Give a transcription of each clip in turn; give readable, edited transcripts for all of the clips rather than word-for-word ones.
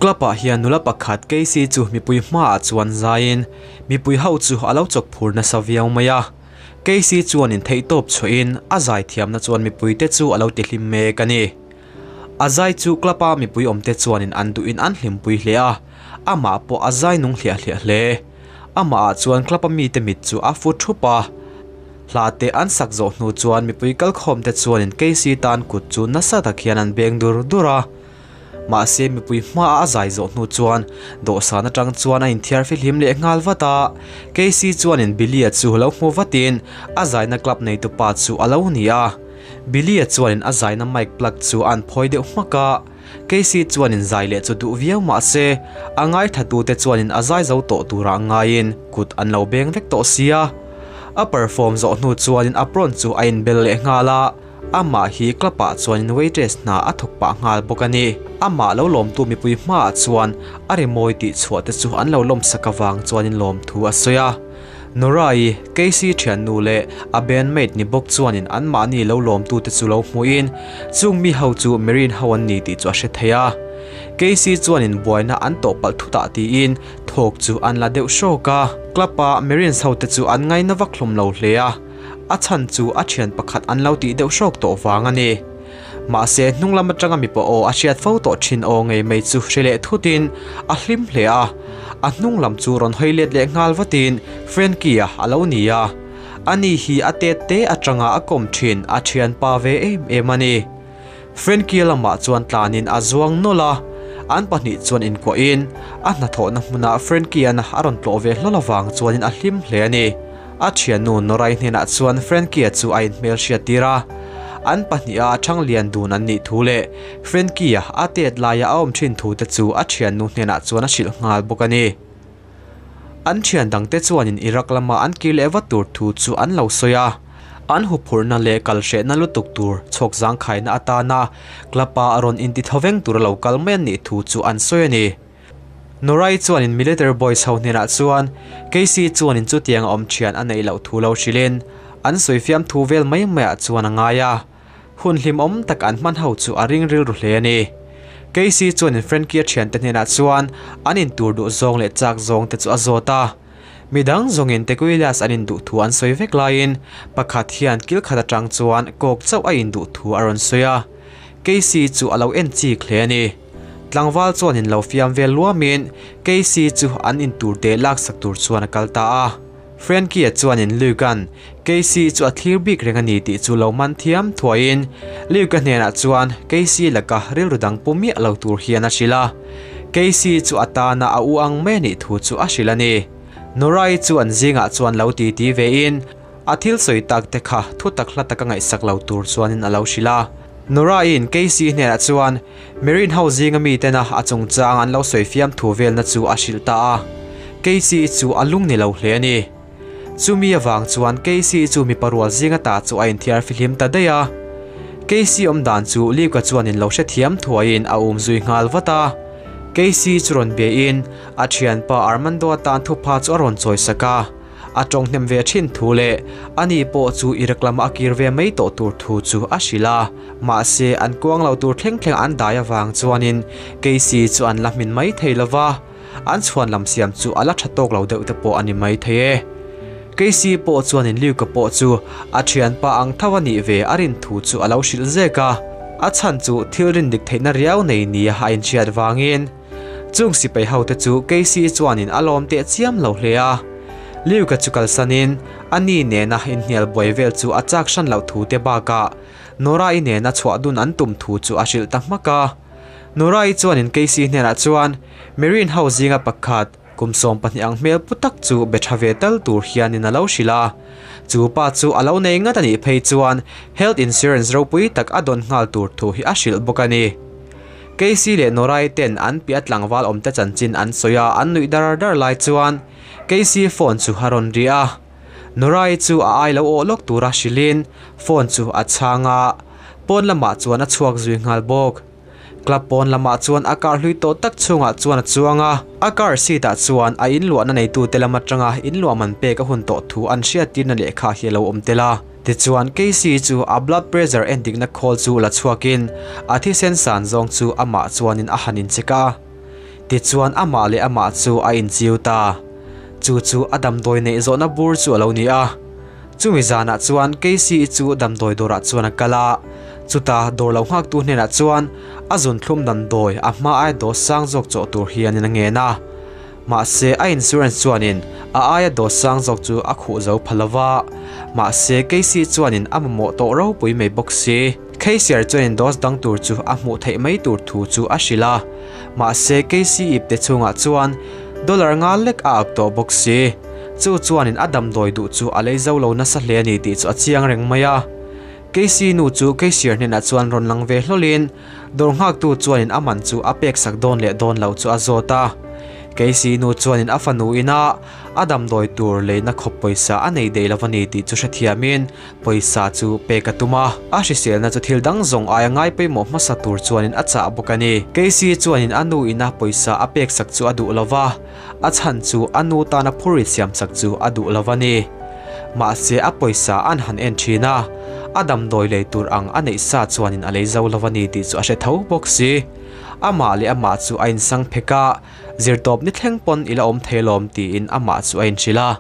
Club ah hian nula pakhat Casey chu mipui hmaah chuan zaiin mipui ho chu a lo chawk phur nasa viau mai a. Casey chuanin theihtawp chhuahin a zai thiamna chuan mipuite chu a lo ti hlim mek a ni. A zai chu club a mipui awmte chuanin an duhin an hlimpui hle a, amah pawh a zai nung hliah hliah hle. Amahah chuan club a mite mit chu a fu thup a. Hla te an sak zawh hnu chuan mipui kalkhawmte chuanin Casey tan kut chu nasa tak hian an beng dur dur a. Mahse mipui hmaah a zai zawh hnu chuan dawhsan atang chuan a inthiar fihlim leh nghal vat a. Casey chuanin Billy-a chu lo hmu vatin a zaina club neitupa chu a lo ni a. Billy-a chuanin a zaina mic plug chu a an phawi deuh hmak a. Casey chuanin zai leh chu duh viau mahse a ngaithlatute chuanin a zai zo tawh turah ngaiin kut an lo beng vek tawh sia. A perform zawh hnu chuanin apron chu a inbel leh nghal a. Amah hi club ah chuanin waitress hna a thawk pah nghal bawk a ni. Amah lo lawmtu mipui hmaah chuan a rimawi tih chhuah te chu an lo lawmsak avang chuanin lawmthu a sawi a. Nora-i, Casey thiannu leh a bandmate ni bawk chuanin anmahni lo lawmtu te chu lo hmuhin chung mi ho chu Marine ho an ni tih chu a hre thei a. Casey chuanin buaina an tawh palh thutah tiin thawk chu an la deuh hrawk a. Club a Marines ho te chu an ngaina vak hlawm lo hle a. A chhan chu a thian pakhat an lo tih deuh hrawk tawh vang a ni. Mahse, hnung lam atanga mipa aw a hriat fo tawh thin aw ngei mai chu hre leh thutin a hlim hle a. A hnung lam chu rawn hawi let leh nghal vatin Frankie-a a lo ni a. Ani hi a tet te atanga a kawm thin a thianpa ve em em a ni. Frankie-a lamah chuan tlanin a zuang nawlh a, an pahnih chuan inkuahin a hnathawhna hmunah Frankie-a'n a rawn tlawh ve hlawl avang chuanin a hlim hle a ni. A thiannu Norai hnenah chuan Frankie-a chu a inhmelhriat tir a, an pahniha thang lian dun an nih thu leh Frankie-a a tet laia a awm thin thu te chu a thiannu hnenah chuan a hrilh nghal bawk a ni. An thian dangte chuanin Iraq lama an kir leh vat tur thu chu an lo sawi a, an huphurhna leh kalhrehna lutuk tur chhawk zangkhaina atana club-a a rawn intithaw veng tura lo kal mai an nih thu chu an sawi a ni. Norai chuanin Military Boys ho hnenah chuan Casey chuanin chutiang a awm thian a neih loh thu lo hrilhin an sawi fiam thu vel mai maiah chuan a ngai a, hun hlimawm tak an hman ho chu a ring rilru hle a ni. Casey chuanin Frankie-a thiante hnenah chuan an intur duh zawng leh chak zawng te chu a zawt a. Midang zawngin Tequilas an induh thu an sawi vek laiin pakhat hian kil khat atang chuan kawk chauh a induh thu a rawn sawi a, Casey chu a lo en chik hle a ni. Tlangval chuan in lo fiam vel luamin Casey chu an intur te laksak tur chuan a kal ta a. Frankie-a chuanin Luke-a'n Casey chu a thlir bik reng a ni tih chu lo man thiam thuaiin Luke-a hnenah chuan Casey laka rilru dang pu miah lo tur hian a hrilh a. Casey chu a tana a u ang mai a nih thu chu a hrilh a ni. Nora-i chu an zingah chuan lo titi vein A thil sawi tak te kha thu tak hla taka ngaihsak lo tur chuanin a lo hrilh a. Nora-in Casey hnenah chuan Marine ho zinga mi tena a chungchang an lo sawi fiam thu velna chu a hrilh ta a. Casey chu a lung ni lo hle a ni. Chumi avang chuan Casey chu mipa rual zinga ta chu a inthiar fihlim ta daih a. Casey awm dan chu Luke-a chuanin lo hrethiam thuaiin a um zui nghal vat a. Casey chu rawn biain a thianpa Armando atan thupha chu a rawn chawisak a. A tawng hnem ve thin thu leh ani pawh chu i reklam a kir ve mai tawh tur thu chu a hrilh a. Mahse, an kuang lo tur thleng thleng an dai avang chuanin Casey chu an la hmin mai thei lo va, an chhuan lam siam chu a la tha tawk lo deuh te pawh a ni mai thei e. Casey pawh chuanin Luke-a pawh chu a thianpa ang tho a nih ve a rin thu chu a lo hrilh zek a, a chhan chu thil rin dik theihna riau nei nia a inhriat vangin. Chung sipai hote chu Casey chuanin a lawm teh chiam lo hle a. Luke-a chu kalsanin a ni nena inhnial buai vel chu a chak hran loh thu te bakah Nora-i nena chhuah dun an tum thu chu a hrilh ta hmak a. Nora-i chuanin Casey hnenah chuan Marine ho zinga pakhat kum 12 ang hmel pu tak chu be tha ve tal tur hianin a lo hrilh a. Chu pa chu a lo nei ngat a nih phei chuan health insurance ropui tak a dawn nghal tur thu hi a hrilh bawk a ni. Casey leh Norai ten an piah tlangval awmte chanchin an sawi a, an nuih dar dar lai chuan Casey phone chu a rawn ri a. Norai chu a ai lo awh lawk tura hrilhin phone chu a chhang a, pawn lamah chuan a chhuak zui nghal bawk. Club pawn lamah chuan a car hlui tawh tak chhungah chuan a chuang a, a car seat ah chuan a inluahna neitute lam atanga inluah man pek a hun tawh thu an hriattirna lehkha hi a lo awm tel a. Tichuan, Casey chu a blood pressure endikna khawl chu la chhuakin a thisen san zawng chu amah chuanin a han inchek a. Tichuan amah leh amah chu a inchiu ta. Chu chu a damdawi neih zawhna bur chu a lo ni a. Chumi zanah chuan Casey-i chu damdawi dawrah chuan a kal a, chuta dawr lo nghaktu hnenah chuan a zunthlum damdawi a hma aia dose sang zawk chawh tur hianin a ngen a. Mahse a insurance chuanin a aia dose sang zawk chu a khuh zo pha lo va, mahse Casey chuanin a mamawh tawh ropui mai bawk si. Casey-er chuanin dose dang tur chu a hmuh theih mai tur thu chu a hrilh a, mahse Casey ipte chhungah chuan dollar nga lek a ak tawh bawk si. Chu chuanin a damdawi duh chu a lei zo lo nasa hle a ni tih chu a chiang reng mai a. Casey nu chu Cashier hnenah chuan rawn lang ve hlawlin dawr nghaktu chuanin a man chu a peksak dawn leh dawn lo chu a zawt a. Casey nu chuanin a fanu ina a damdawi tur leina khawp pawisa a nei daih lo a ni tih chu hrethiamin pawisa chu pek a tum a. A hriselna chu thil dang zawng aia ngai pawimawh hmasa tur chuanin a chah bawk a ni. Casey chuanin a nu ina pawisa a peksak chu a duh lo va. A chhan chu a nu tana phurrit siamsak chu a duh lo a ni. Mahse a pawisa an han en thin a, a damdawi lei tur ang a neih sa chuanin a lei zo lo a ni tih chu a hre tho bawk si. Amah leh amah chu a insang phek a, zirtawp ni thleng pawn i la awm thei lawm tiin amah chu a inhrilh a.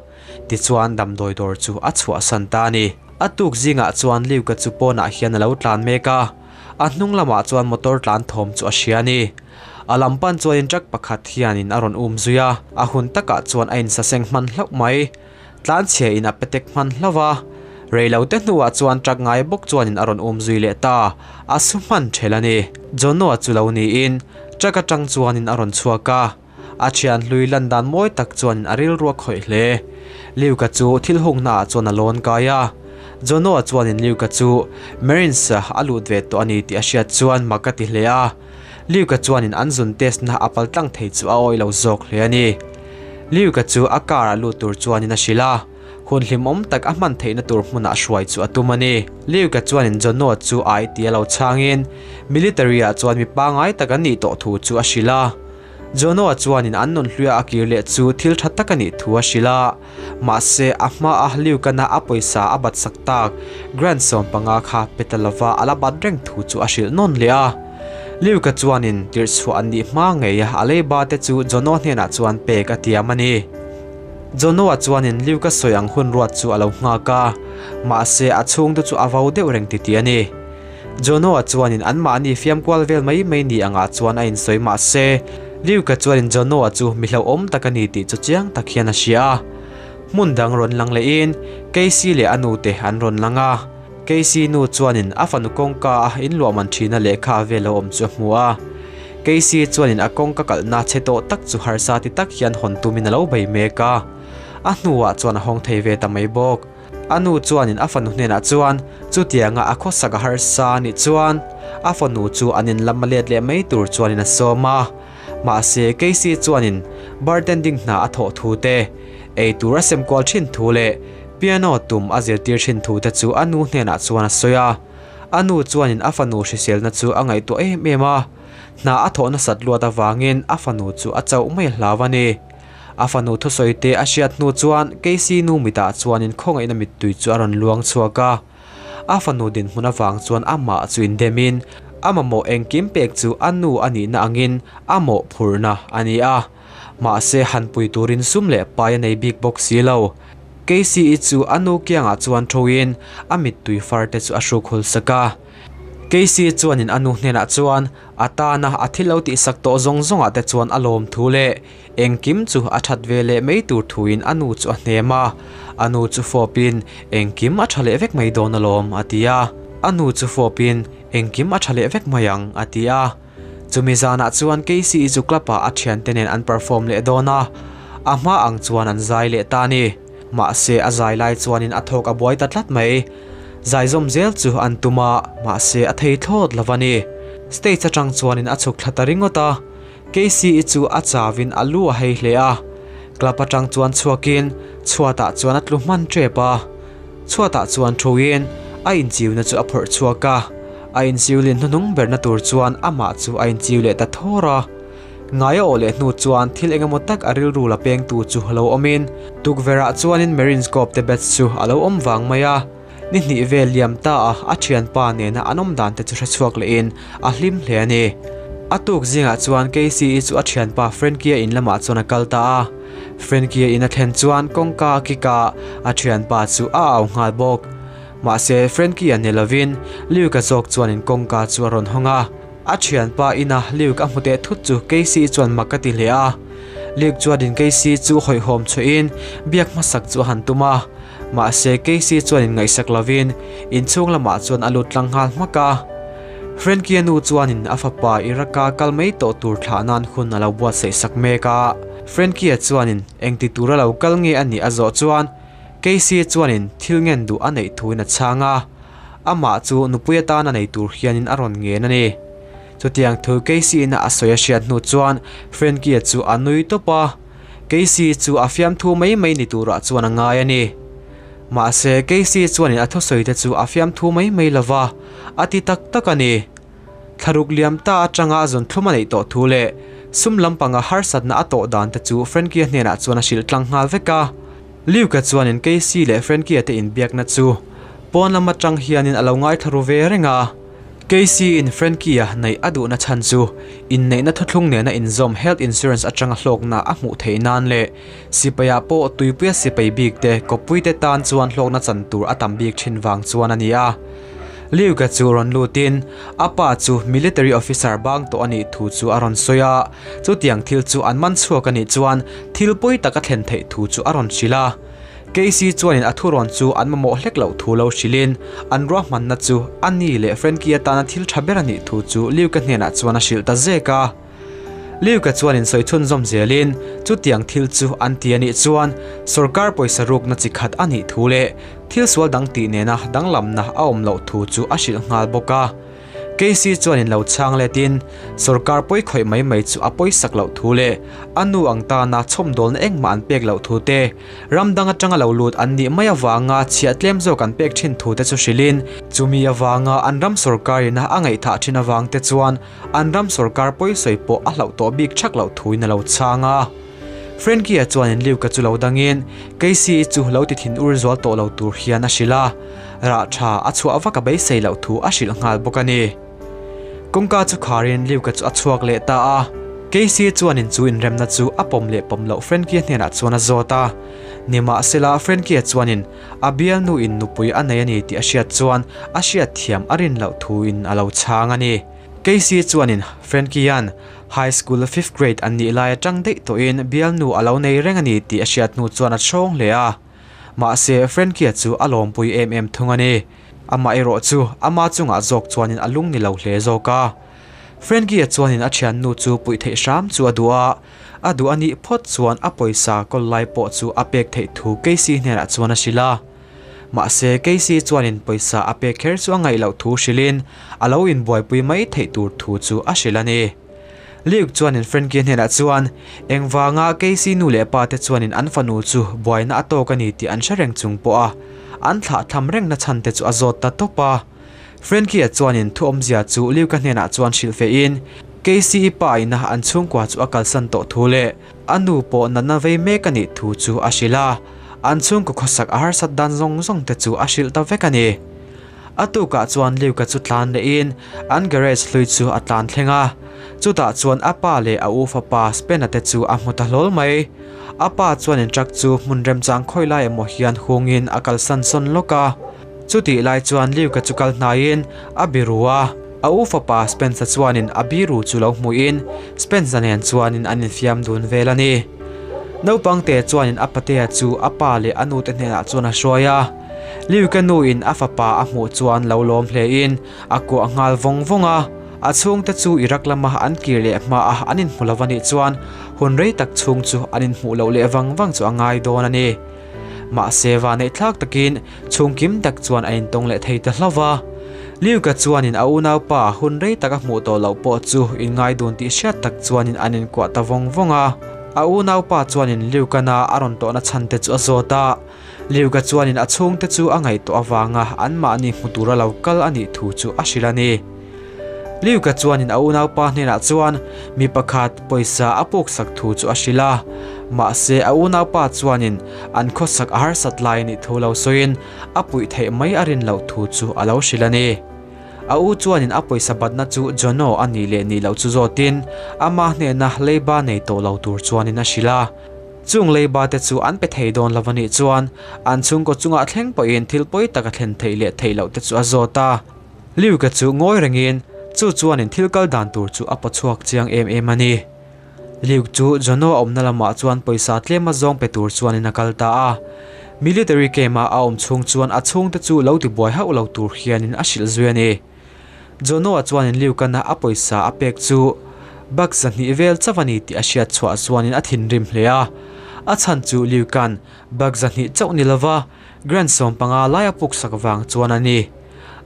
Tichuan damdawi dawr chu a chhuahsan ta a ni. A tuk zingah chuan Liuka chu pawnah hian a lo tlan mek a, a hnung lamah chuan motor tlan thawm chu a hria a ni. A lam pan chuanin truck pakhat hianin a rawn um zui a, a hun takah chuan a insaseng hman hlauh mai. Tlanchhia in a petek hman hlauh a, reilote hnuah chuan truck ngai bawk chuanin a rawn um zui leh ta, a su hman ṭhel a ni. Jonoa chu lo niin truck aṭang chuanin a rawn chhuak a, a thian hlui lan dan mawi tak chuanin a rilru a khawih hle. Luke-a chu thil hungnaah chuan a lawn kai a, Jonoa chuanin Luke-a chu Marines-a a lut ve tawh a ni tih a hriat chuan mak a ti hle a. Luke-a chuanin an zun test na a pal tlang thei chu a awih lo zawk hle a ni. Luke-a chu a car ah lut tur chuanin a hrilh a, hun hlimawm tak a hman theihna tur hmunah hruai chu a tum a ni. Luke-a chuanin Jono chu ai tia lo chhangin military ah chuan mi pangai tak an nih tawh thu chu a hrilh a. Jono chuanin an nun hluia a kir leh chu thil tha tak a nih thu a hrilh a, mahse a hmaa Luke-ana a pawisa a bat sak tak grand 15 kha pe ta lova a la bat reng thu chu a hrilh nawn leh a. Luke-a chuanin tirh chhuah an nih hma ngei a leiba te chu Jono hnenah chuan pek a tiam a ni. Jono-a chuanin Luke-a sawi ang hun ruat chu a lo nghak a, mahse a chhungte chu a vo deuh reng titi a ni. Jono-a chuanin anmahni fiam kual vel mai mai ni angah chuan a insawi mahse, Luke-a chuanin Jono-a chu mi hlauhawm tak a ni tih chu chiang tak hian a hria a. Hmun dang rawn lang lehin Casey leh a nute an rawn lang a. Casey nu chuanin a fanu kawngka a inluahman thina lehkha a vel lo awm chu a hmu a. Casey chuanin a kawngka kalhna chhe tawh tak chu harsa ti tak hian hawn tumin a lo bei mek a. A hnuah chuan a hawng thei ve ta mai bawk. A nu chuanin a fanu hnenah chuan chutianga a khawsak a harsa a nih chuan a fanu chu an in lam a let leh mai tur chuanin a sawm a. Mahse, Casey chuanin bartending hna a thawh thu te, ei tur a sem kual thin thu leh piano tum a zirtir thin thu te chu a nu hnenah chuan a sawi a. A nu chuanin a fanu hriselna chu a ngaihtuah em em a, hna a thawh nasat luat avangin a fanu chu a chauh mai hlau a ni. A fanu thusawi te a hriat hnu chuan Casey nu mitah chuanin khawngaihna mittui chu a rawn luang chhuak a. A fanu dinhmun avang chuan amah chu indemin a mamawh engkim pek chu a nu a nihna angin a mawhphurhna a ni a. Mahse han pui turin sum leh pai a nei bik bawk si lo. Casey-i chu a nu kiangah chuan thoin a mittui far te chu a hruk hul sak a. Casey chuanin a nu hnenah chuan a tana a thil lo tihsak tawh zawng zawngah te chuan a lawm thu leh Engkim chu a that ve leh mai tur thuin a nu chu a hnem a, a nu chu fawpin engkim a tha leh vek mai dawn alawm a ti a. A nu chu fawpin engkim a tha leh vek mai ang a ti a. Chumi zanah chuan Casey-i chu club-ah a thiante nen an perform leh dawn a, a hma ang chuan an zai leh ta a ni. Mahse a zai lai chuanin a thawk a buai ta tlat mai. Zai zawm zel chu an tum a, mahse a thei thlawt lo a ni. Stage atang chuanin a chhuk thla ta ringawt a. Casey-i chu a chauin a lu a hei hle a, club atang chuan chhuakin chhuatah chuan a tlu hman tep a. Chhuatah chuan thuin a inchiuna chu a phawrh chhuak a, a inchiulin hnuhnung berna tur chuan amah chu a inchiu leh ta thawr a. Ngai a awh leh hnu chuan thil engemaw tak a rilru la pengtu chu a lo awmin tukverhah chuanin Marines Corps te batch chu a lo awm vang mai a. Ni hnih vel liam ta a, a thianpa nena an awm dan te chu hre chhuak lehin a hlim hle a ni. A tuk zingah chuan Casey-i chu a thianpa Frankie-a in lamah chuan a kal ta a. Frankie-a in a thlen chuan kawngka a kick a, a thianpa chu a au nghal bawk. Mahse, Frankie-a ni lovin Luke-a zawk chuanin kawngka chu a rawn hawng a. A thianpa ina Luke a hmu teh thut chu Casey-i chuan mak a ti hle a. Luke chuanin Casey chu hawihhawm chhuahin biak hmasak chu a han tum a. Mahse, Casey chuanin ngaihsak lovin inchhung lamah chuan a lut tlang nghal hmak a. Frankie-a nu chuanin a fapa Iraq-a kal mai tawh tur thlah nan hun a lo buatsaih sak mek a. Frankie-a chuanin engti tura lo kal nge a nih a zawh chuan Casey chuanin thil ngen duh a neih thuin a chhang a, amah chu nupui atan a nei tur hianin a rawn ngen a ni. Chutiang thu Casey-in a sawi a hriat hnu chuan Frankie-a chu a nui tawp a, Casey chu a fiamthu mai mai ni turah chuan a ngai a ni. Mahse, Casey chuanin a thusawi te chu a fiamthu mai mai lo va, a ti tak tak a ni. Thlaruk liam ta atanga zun thlum a neih tawh thu leh sum lampanga harsatna a tawh dan te chu Frankie-a hnenah chuan a hrilh tlang nghal vek a. Luke-a chuanin Casey leh Frankie-a te inbiakna chu pawn lam atang hianin a lo ngaithla ru ve reng a. Casey-in Frankie-a neih a duhna chhan chu inneihna thuthlung nena inzawm health insurance atanga hlawkna a hmuh theih nan leh Sipaiah pawh tuipuia sipai bik te kawppuite tan chuan hlawkna chan tur a tam bik thin vang chuan a ni a. Liuka chu rawn lutin a pa chu military officer bang tawh a nih thu chu a rawn sawi a, chutiang thil chu an man chhuak a nih chuan thil pawi tak a thlen theih thu chu a rawn hrilh a. Casey chuanin a thurawn chu an mamawh hlek loh thu lo hrilhin an ruahmanna chu a ni leh Frankie atana thil tha ber a nih thu chu Liuka hnenah chuan a hrilh ta zek a. Luke-a chuan insawi chhunzawm zelin chutiang thil chu an ti a nih chuan sorkar pawisa rukna chi khat a nih thu leh thil sual dang tih nena danglamna a awm loh thu chu a hrilh nghal bawk a. Casey chuan in lo chhang letin sorkar pawi khawih mai mai chu a pawisak loh thu leh a nu ang tana chhawmdawlna engmah an pek loh thu te, Ram dang atanga lo lut an nih mai avanga chhiah tlem zawk an pek thin thu te chu hrilhin chumi avanga an ram sorkar ina a ngaihthah thin avang te chuan An ram sorkar pawisawi pawh a hlauh tawh bik thak loh thuin a lo chhang a. Frankie-a chuanin Luke-a chu lo dangin Casey-i chu lo ti thin ur zual tawh lo tur hian a hrilh a, rah tha a chhuah vak a beisei loh thu a hrilh nghal bawk a ni. Kawngka chu kharin Luke-a chu a chhuak leh ta a, Casey-i chuanin chu inremna chu a pawm leh pawm loh Frankie-a hnenah chuan a zawt a. Nimahsela Frankie-a chuanin a bialnu-in nupui a nei a ni tih a hriat chuan a hriatthiam a rin loh thuin a lo chhang a ni. Casey chuanin Frankie-a'n high school fifth grade an nih lai atang daih tawhin bialnu a lo nei reng a ni tih a hriat hnu chuan a chhawng hle a. Mahse, Frankie-a chu a lawmpui em em thung a ni. Amaherawh chu ama chungah zawk chuanin a lung ni lo hle zawk a. Frankie-a chuanin a thiannu chu puih theih hram chu a duh a, a duh a nih phawt chuan a pawisa kawl lai pawh chu a pek theih thu Casey hnenah chuan a hrilh a. Mahse, Casey chuanin pawisa a pek kher chu a ngaih loh thu hrilhin a lo inbuaipui mai theih tur thu chu a hrilh a ni. Luke chuanin Frankie hnenah chuan engvanga Casey nu leh pa te chuanin an fanu chu buaina a tawk a ni tih an hre reng chung pawh a an thlahthlam rengna chhan te chu a zawt ta tawp a. Frankie-a chuanin thu awmzia chu Luke-a hnenah chuan hrilh fehin Casey-i pa ina an chhungkua chu a kalsan tawh thu leh A nu pawh natna vei mek a nih thu chu a hrilh a, an chhungkaw khawsak a harsat dan zawng zawng te chu a hrilh ta vek a ni. A tukah chuan Luke-a chu tlan lehin an garage hlui chu a tlan thleng a, chutah chuan a pa leh a u fapa Spen-a te chu a hmu ta hlawl mai. A pa chuanin truck chu hmun remchang khawi lai emaw hian hungin a kalsan sawn lawk a. Chutih lai chuan Luke-a chu kal hnaiin a biru a. A u fapa Spencer chuanin a biru chu lo hmuhin Spencer nen chuanin an infiam dun vel a ni. Naupangte chuanin a patea chu a pa leh a nute hnenah chuan a hruai a. Luke-a nuin a fapa a hmuh chuan lo lawm hlein a kuah nghal vawng vawng a. A chhungte chu Iraq lama an kir leh hmaah an inhmu lo a nih chuan hun rei tak chhung chu an inhmuh loh leh vang vang chu a ngai dawn a ni. Mahse vaneihthlak takin chhungkim tak chuan a intawng leh thei ta hlauh va. Luke-a chuanin a unaupa hun rei tak a hmuh tawh loh pawh chu inngaidun tih hriat tak chuanin an inkuah ta vawng vawng a. A unaupa chuanin Luke-ana a rawn tawhna chhan te chu a zawt a. Luke-a chuanin a chhungte chu a ngaihtuah avanga anmahni hmu tura lo kal a nih thu chu a hrilh a ni. Luke-a chuanin a unaupa hnenah chuan mi pakhat pawisa a puksak thu chu a hrilh a, mahse a unaupa chuanin an khawsak a harsat lai nih thu lo sawiin a puih theih mai a rin loh thu chu a lo hrilh a ni. A u chuanin a pawisa batna chu Jono a nih leh nih loh chu zawtin ama hnena leiba nei tawh lo tur chuanin a hrilh a. Chung leiba te chu an pe thei dawn lo a nih chuan an chhungkaw chungah thleng pawhin thil pawi tak a thlen theih leh theih loh te chu a zawt a. Luke-a chu ngawi rengin chu chuanin thil kal dan tur chu a pawchhuak chiang em em a ni. Luke chu Jono a awmna lamah chuan pawisa tlema zawng pe tur chuanin a kal ta a. Military camp-a a awm chhung chuan a chhungte chu lo tibuai hauh lo tur hianin a hrilh zui a ni. Jono-a chuanin Luke-ana a pawisa a pek chu bucks 200 vel chauh a ni tih a hriat chhuah chuanin a thinrim hle a. A chhan chu Luke-a'n bucks 200 chauh ni lova grand 15 lai a puksak vang chuan a ni.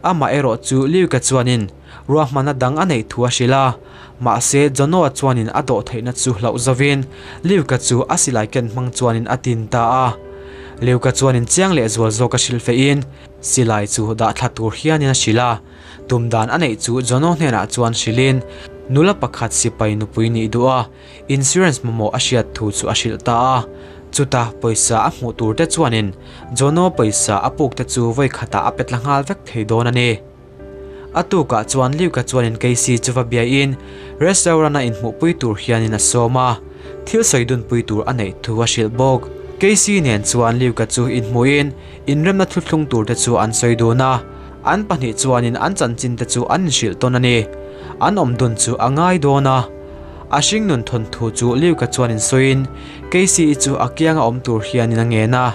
Amah erawh chu Luke-a chuanin ruahmanna dang a neih thu a hrilh a, mahse Jono-a chuanin a dawh theihna chu hlauh zovin Luke-a chu a silai ken hmang chuanin a tin ta a. Luke-a chuanin chiang leh zual zawk a hrilh feihin silai chu dah thla tur hianin a hrilh a. Tum dan a neih chu Jono hnenah chuan hrilhin nula pakhat sipai nupui nih duh a, insurance mamawh a hriat thu chu a hrilh ta a. Chuta pawisa a hmuh tur te chuanin Jono pawisa a puk te chu vawi khatah a pe tla nghal vek thei dawn a ni. A tukah chuan Luke-a chuanin Casey chu va biain restaurant-a inhmuhpui tur hianin a sawm a, thil sawi dunpui tur a neih thu a hrilh bawk. Casey nen chuan Luke-a chu inhmuhin inremna thuthlung tur te chu an sawi dun a, an pahnih chuanin an chanchin te chu an inhrilh tawn a ni. An awm dun chu a ngai dawn a. A hringnun thawnthu chu Luke-a chuanin sawiin Casey-i chu a kianga awm tur hianin a ngen a.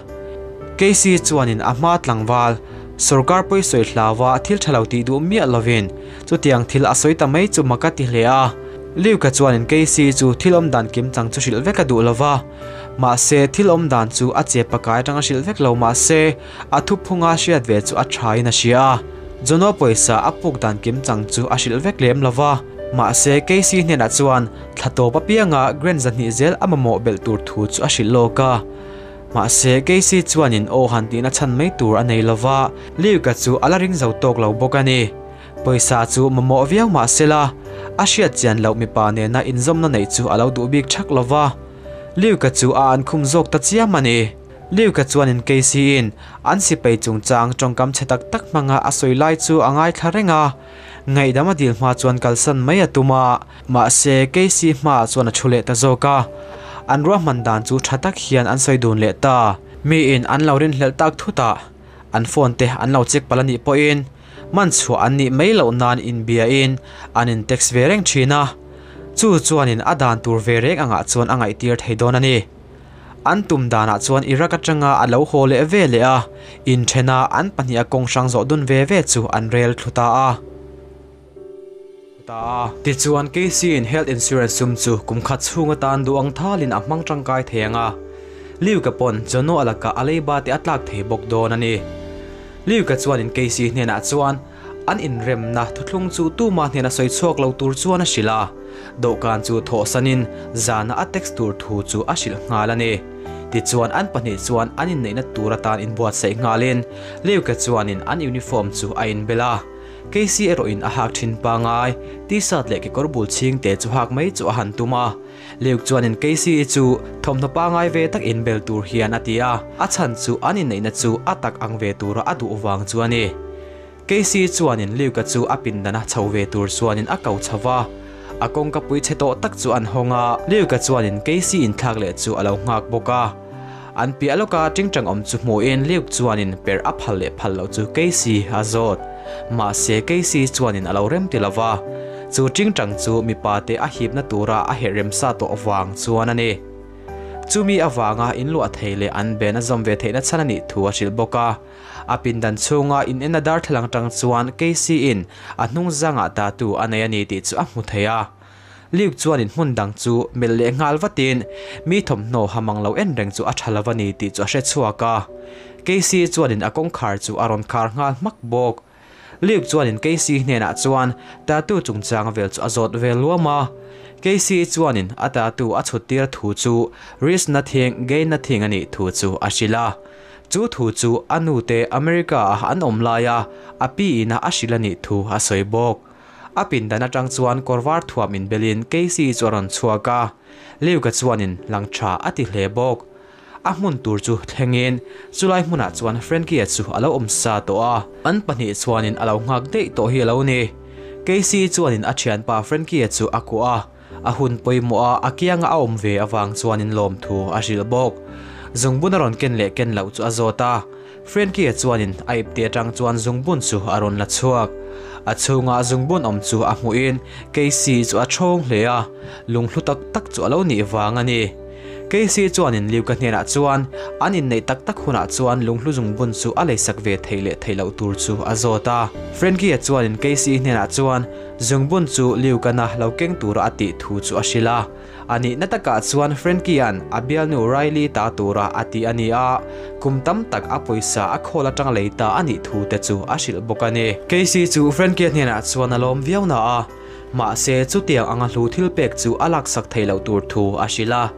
Casey chuanin a hma tlangval Sorkar pawi sawi hlauva thil tha lo tih duh miah lovin chutiang thil a sawi ta mai chu mak a ti hle a. Luke-a chuanin Casey chu thil awm dan kim chang chu hrilh vek a duh lova. Mahse, thil awm dan chu a che pakai atanga hrilh vek lo mahse, a thuphunga hriat ve chu a thain a hria a. Jono pawisa a puk dan kim chang chu a hrilh vek lem lova. Mahse, Casey hnenah chuan thla tawp apianga grand 200 zel a mamawh belh tur thu chu a hrilh lawk a. Mahse, Casey chuanin aw han tihna chhan mai tur a nei lova, Luke-a chu a la ring zo tawk lo bawk a ni. Pawisa chu mamawh viau mah sela, a hriat chian loh mipa nena inzawmna neih chu a lo duh bik thak lova. Luke-a chu a an khum zawk ta chiam a ni. Luke-a chuanin Casey-in an sipai chungchang tawngkam chhe tak tak hmanga a sawi lai chu a ngaithla reng a. Ngaihdam a dil hma chuan kalsan mai a tum a, mahse Casey hmaah chuan a thu leh ta zawk a. An ruahman dan chu tha tak hian an sawi dun leh ta. Miin an lo rinhlelh tak thut a, an phone te an lo check palh a nih pawhin man chhuah an nih mai loh nan inbiain an in text ve reng thin a. Chu chuanin a dan tur ve reng angah chuan a ngaihtir thei dawn a ni. An tum danah chuan Iraq atanga a lo haw leh ve leh a, inthena an pahniha kawng hrang zawh dun ve ve chu an rel thlu ta a. Tichuan Casey-in health insurance sum chu kum khat chhung atan duh ang thalin a hmang tangkai thei ang a, Luke-a pawn Jono a lakah a leiba te a tlak thei bawk dawn a ni. Luke-a chuanin Casey hnenah chuan An inremna thuthlung chu tuma hnena sawi chhuak lo tur chuan a hrilh a, dawhkan chu thawhsanin zana a text tur thu chu a hrilh nghal a ni. Tichuan an pahnih chuan an inneihna tur atan inbuatsaih nghalin Leuke chuanin an uniform chu a inbel a. Casey erawhin a hak thin pangai, t-shirt leh kekawr bul chhing te chu hak mai chu a han tum a. Leuke chuanin Casey chu thawmhnaw pangai ve tak inbel tur hian a ti a, a chhan chu an inneihna chu a tak ang ve tura a duh vang chu a ni. Casey chuanin Luke-a chu a pindana chho ve tur chuanin a ko chho va, a kawngka pui chhe tawh tak chu an hawng a, Luke-a chuanin Casey inthlak leh chu a lo nghak bawk a. An piah lawka tingtang awm chu hmuhin Luke chuanin per a phal leh phal loh chu Casey a zawt. Mahse Casey chuanin a lo rem ti lo va, chu tingtang chu mipa te a hipna tura a herh remsa tawh vang chuan a ni. Chumi avanga inluah thei leh an ben a zawm ve theihna chhan a nih thu a hrilh bawk a. A pindan chhunga in en a darthlalang tang chuan Casey-in a hnung zangah tattoo a nei a ni tih chu a hmu thei a. Luke chuanin hmun dang chu melh leh nghal vatin mi thawmhnaw ha mang lo en reng chu a tha lo a ni tih chu a hre chhuak a. Casey chuanin a kawngkhar chu a rawn khar nghal hmak bawk. Luke chuanin Casey hnenah chuan tattoo chungchang vel chu a zawt vel luam a. Casey chuanin a tattoo a chhut tir thu chu risk nothing gain nothing a nih thu chu a hrilh a. Chu thu chu a nu te America ah an awm laia a pi ina a hrilh a nih thu a sawi bawk. A pindan atang chuan kawr var thuam inbelin Casey chu a rawn chhuak a, Luke-a chuanin lang tha a ti hle bawk. A hmun tur chu thlengin chulai hmunah chuan Frankie-a chu a lo awm sa tawh a. An pahnih chuanin a lo nghak daih tawh hi a lo ni. Casey chuanin a thianpa Frankie-a chu a kuah a, a hun pawimawh a a kianga a awm ve avang chuanin lawmthu a hrilh bawk. Zungbun a rawn ken leh ken loh chu a zawt a. Frankie-a chuanin a ipte atang chuan zungbun chu a rawn la chhuak. A chhunga zungbun awm chu a hmuhin Casey chu a thawng hle a, lunghlu tak tak chu a lo nih vang a ni. Casey chuanin Luke-a hnenah chuan an inneih tak tak hunah chuan lunghlu zungbun chu a leisak ve theih leh theih loh tur chu a zawt a. Frankie-a chuanin Casey hnenah chuan zungbun chu Luke-ana lo keng tura a tih thu chu a hrilh a. A nihna takah chuan Frankie-a'n a bialnu Riley ta tura a tih a ni a, kum tam tak a pawisa a khawl atang lei ta a nih thu te chu a hrilh bawk a ni. Casey chu Frankie-a hnenah chuan a lawm viau na a, mahse chutiang anga hlu thil pek chu a laksak thei loh tur thu a hrilh a.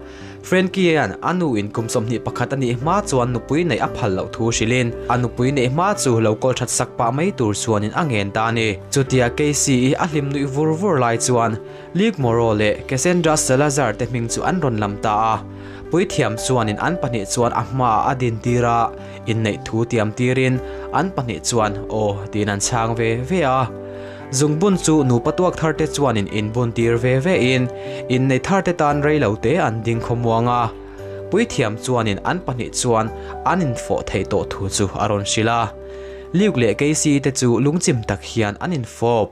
Frankie-a'n a nu in kum 21 a nih hma chuan nupui neih a phal loh thu hrilhin a nupui neih hma chu lo kawl that sak pah mai tur chuanin a ngen ta a ni. Chutia Casey-i a hlim nuih vur vur lai chuan Luke Moreau leh Cassandra Salazar te hming chu an rawn lam ta a, puithiam chuanin an pahnih chuan a hmaah a din tir a, inneih thu tiam tirin an pahnih chuan aw tiin an chhang ve ve a. Zungbun chu nupa tuak thar te chuanin inbun tir ve ve in inneih thar te tan rei lo te an ding khawmuang a, puithiam chuanin an pahnih chuan an infawh theih tawh thu chu a rawn hrilh a. Luke leh Casey te chu lungchim tak hian an infawp.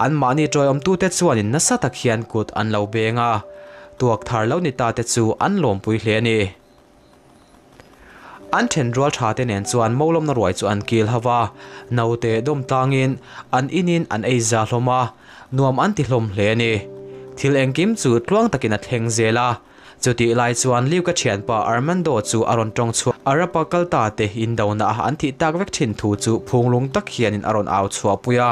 Anmahni tawiawmtute chuanin nasa tak hian kut an lo beng a, tuak thar lo ni ta te chu an lawmpui hle a ni. An thenrual tha te nen chuan Molawmna ruai chu an kil ho va, naute dawm tlangin an inin an ei za hlawm a, nuam an ti hlawm hle a ni. Thil engkim chu tluang takin a thleng zel a, chutih lai chuan Luke-a thianpa Armando chu a rawn tawng chhuah. Arab-a kal ta te indona a an thih tak vek thin thu chu phunglung tak hianin a rawn au chhuahpui a.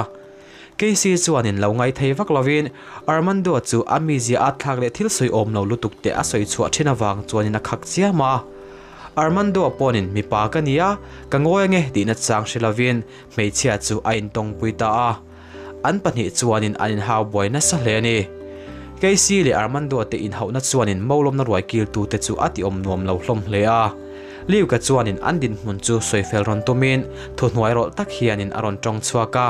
Casey chuanin lo ngai thei vak lovin Armando chu a mizia a thlak leh thil sawi awm lo lutuk te a sawi chhuah thin avang chuanin a khak chiam a. Armando pawnin mipa ka nia, ka ngawi ange tihna chang hre lovin hmeichhia chu a intawngpui ta a. An pahnih chuanin an inhau buai nasa hle a ni. Casey leh Armando te inhauhna chuanin Molawmna ruai kiltute chu a ti awm nuam lo hlawm hle a. Luke-a chuanin an dinhmun chu sawifel rawn tumin thuhnuai rawlh tak hianin a rawn tawng chhuak a,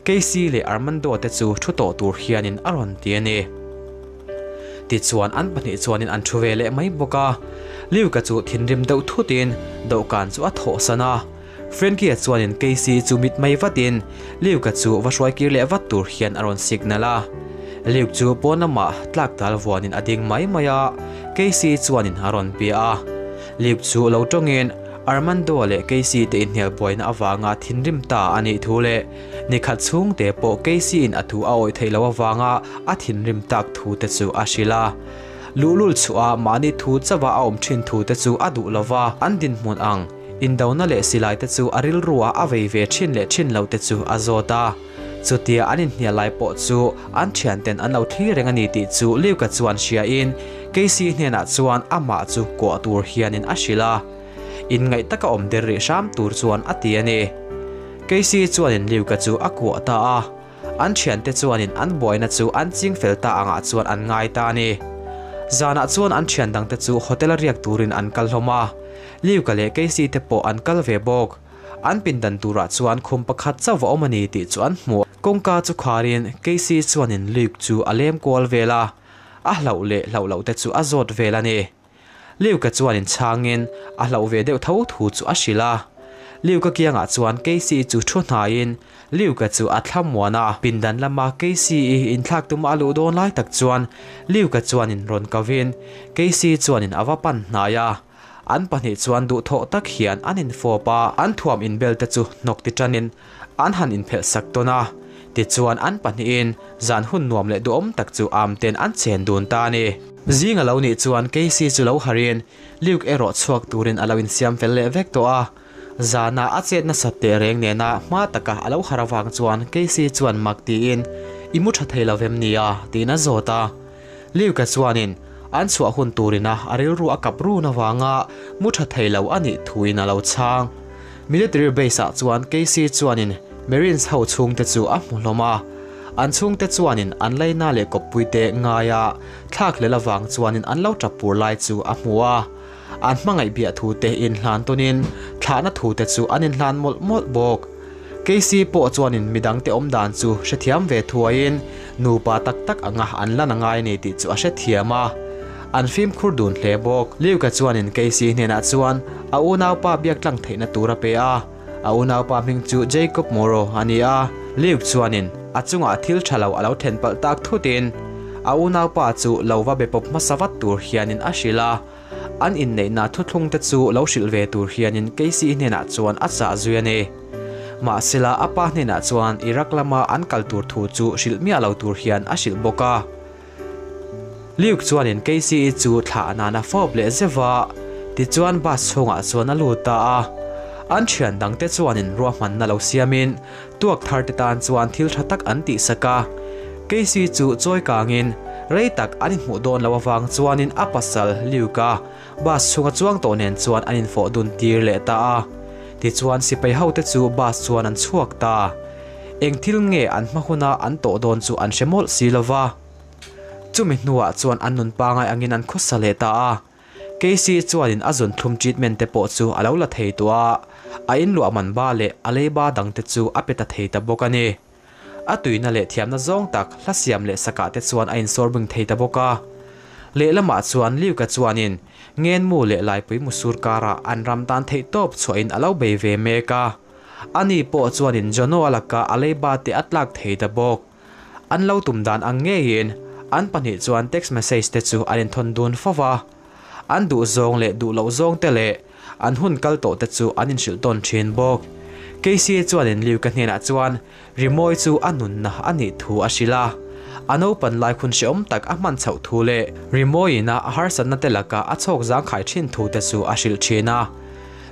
Casey leh Armando te chu thu tawh tur hianin a rawn ti a ni. Tichuan an pahnih chuanin an thu ve leh mai bawk a, Luke-a chu thinrim deuh thutin dawhkan chu a thawhsan a. Frankie-a chuanin Casey chu mit mai vatin Luke-a chu va hruai kir leh vat tur hian a rawn signal a. Luke chu pawn lamah tlak dal vuanin a ding mai mai a, Casey chuanin a rawn bia a. Luke chu lo tawngin Armando leh Casey te inhnial buaina avanga thinrim ta a nih thu leh nikhat chhungte pawh Casey-in a thu a awih theih loh avanga a thinrim tak thu te chu a hrilh a. Luhlul chhuah a mahni thu chauha a awm thin thu te chu a duh lova an dinhmun ang. Indona leh silai te chu a rilru ah a vei ve thin leh thin lo te chu a zawt a. Chutia an inhnial lai pawh chu an thianten an lo thlir reng a ni tih chu Luke-a chuan hria in Casey hnenah chuan amah chu kuah tur hianin a hrilh a. Inngaih taka awm der rih hram tur chuan a ti a ni. Casey chuanin Luke-a chu a kuah ta a. An thiante chuanin an buaina chu an ching fel ta angah chuan an ngai ta a ni. Zanah chuan an thian dangte chu hotel a riak turin an kal hlawm a. Luke-a leh Casey te pawh an kal ve bawk. An pindan turah chuan khum pakhat chauh a awm a ni tih chu an hmu. Kawngka chu kharin Casey chuanin Luke chu a lem kual vel a, a hlauh leh hlauh loh te chu a zawt vel a ni. Luke-a chuanin chhangin a hlauh ve deuh tho thu chu a hrilh a. Luke-a kiangah chuan Casey chu thu hnaiin Luke-a chu a thlamuan a. Pindan lama Casey-i inthlak tuma a luh dawn lai tak chuan Luke-a chuanin rawn kovin Casey chuanin a va pan hnai a. An pahnih chuan duhthawh tak hian an infawp a, an thuam inbel te chu hnawk ti tanin an han inphelh sak tawn a. Tichuan an pahnihin zan hun nuam leh duhawm tak chu am ten an chen dun ta a ni. Zing a lo nih chuan Casey chu lo harin Luke erawh chhuak turin a lo insiam fel leh vek tawh a. Zana a chet nasat teh reng nena hma taka a lo har avang chuan Casey chuan mak tiin, I mu tha thei lo vem nia? tiin a zawt a. Luke-a chuanin an chhuah hun turina a rilru a kap run avanga mu tha thei lo a nih thuin a lo chhang. Military base-ah chuan Casey chuanin Marines ho chhungte chu a hmu hlawm a. An chhungte chuanin an laina leh kawppuite ngaia thlak hlel avang chuanin an lo tap pur lai chu a hmu a. An hmangaih biah thu te inhlan tawnin thlahna thu te chu an inhlan mawlh mawlh bawk. Casey pawh chuanin midangte awmdan chu hrethiam ve thuaiin nupa tak tak anga an lan a ngai a ni tih chu a hrethiam a. An fimkhur dun hle bawk. Luke-a chuanin Casey hnenah chuan a unaupa biak tlang theihna tur a pe a. A unaupa hming chu Jacob Morrow a ni a. Luke chuanin a chungah thil tha lo a lo then palh tak thutin a unaupa chu lo va be pawp hmasa vat tur hianin a hrilh a. An inneihna thuthlung te chu lo hrilh ve tur hianin Casey hnenah chuan a chah zui a ni. Mahsela a pa hnenah chuan Iraq lama an kal tur thu chu hrilh miah lo tur hian a hrilh bawk a. Luke chuanin Casey chu thlah nan a fawp leh zeuh a, tichuan bus chhungah chuan a lut ta a. An thian dangte chuanin ruahmanna lo siamin tuak thar te tan chuan thil tha tak an tihsak a. Casey chu chawi kangin rei tak an inhmuh dawn loh avang chuanin a pasal Luke-a bus chhunga chuang tawh nen chuan an infawh dun tir leh ta a. Tichuan sipai hote chu bus chuan an chhuak ta. Eng thil nge an hma huna an tawh dawn chu an hre mawlh si lo va. Chumi hnuah chuan an nun pangai angin an khawsa leh ta a. Casey chuanin a zun thlum treatment te pawh chu a lo la thei tawh a, a inluah man ba leh a leiba dangte chu a pe ta thei ta bawk a ni. A tuina leh thiamna zawng tak hla siam leh sakah te chuan a insawrbing thei ta bawk a. Lehlamah chuan Luke-a chuanin Ngenmu leh Laipui Musur karah an ram tan theihtawp chhuahin a lo bei ve mek a. Ani pawh chuanin Jono-a laka a leiba te a tlak thei ta bawk. An lo tum dan ang ngeiin an pahnih chuan text message te chu an inthawn dun fo va. An duh zawng leh duh loh zawng te leh an hun kal tawh te chu an inhrilh tawn thin bawk. Casey chuanin Luke-a hnenah chuan rimawi chu a nunna a nih thu a hrilh a. A naupan lai hun hrehawm tak a hman chhoh thu leh rimawiina a harsatna te laka a chhawk zangkhai thin thu te chu a hrilh thin a.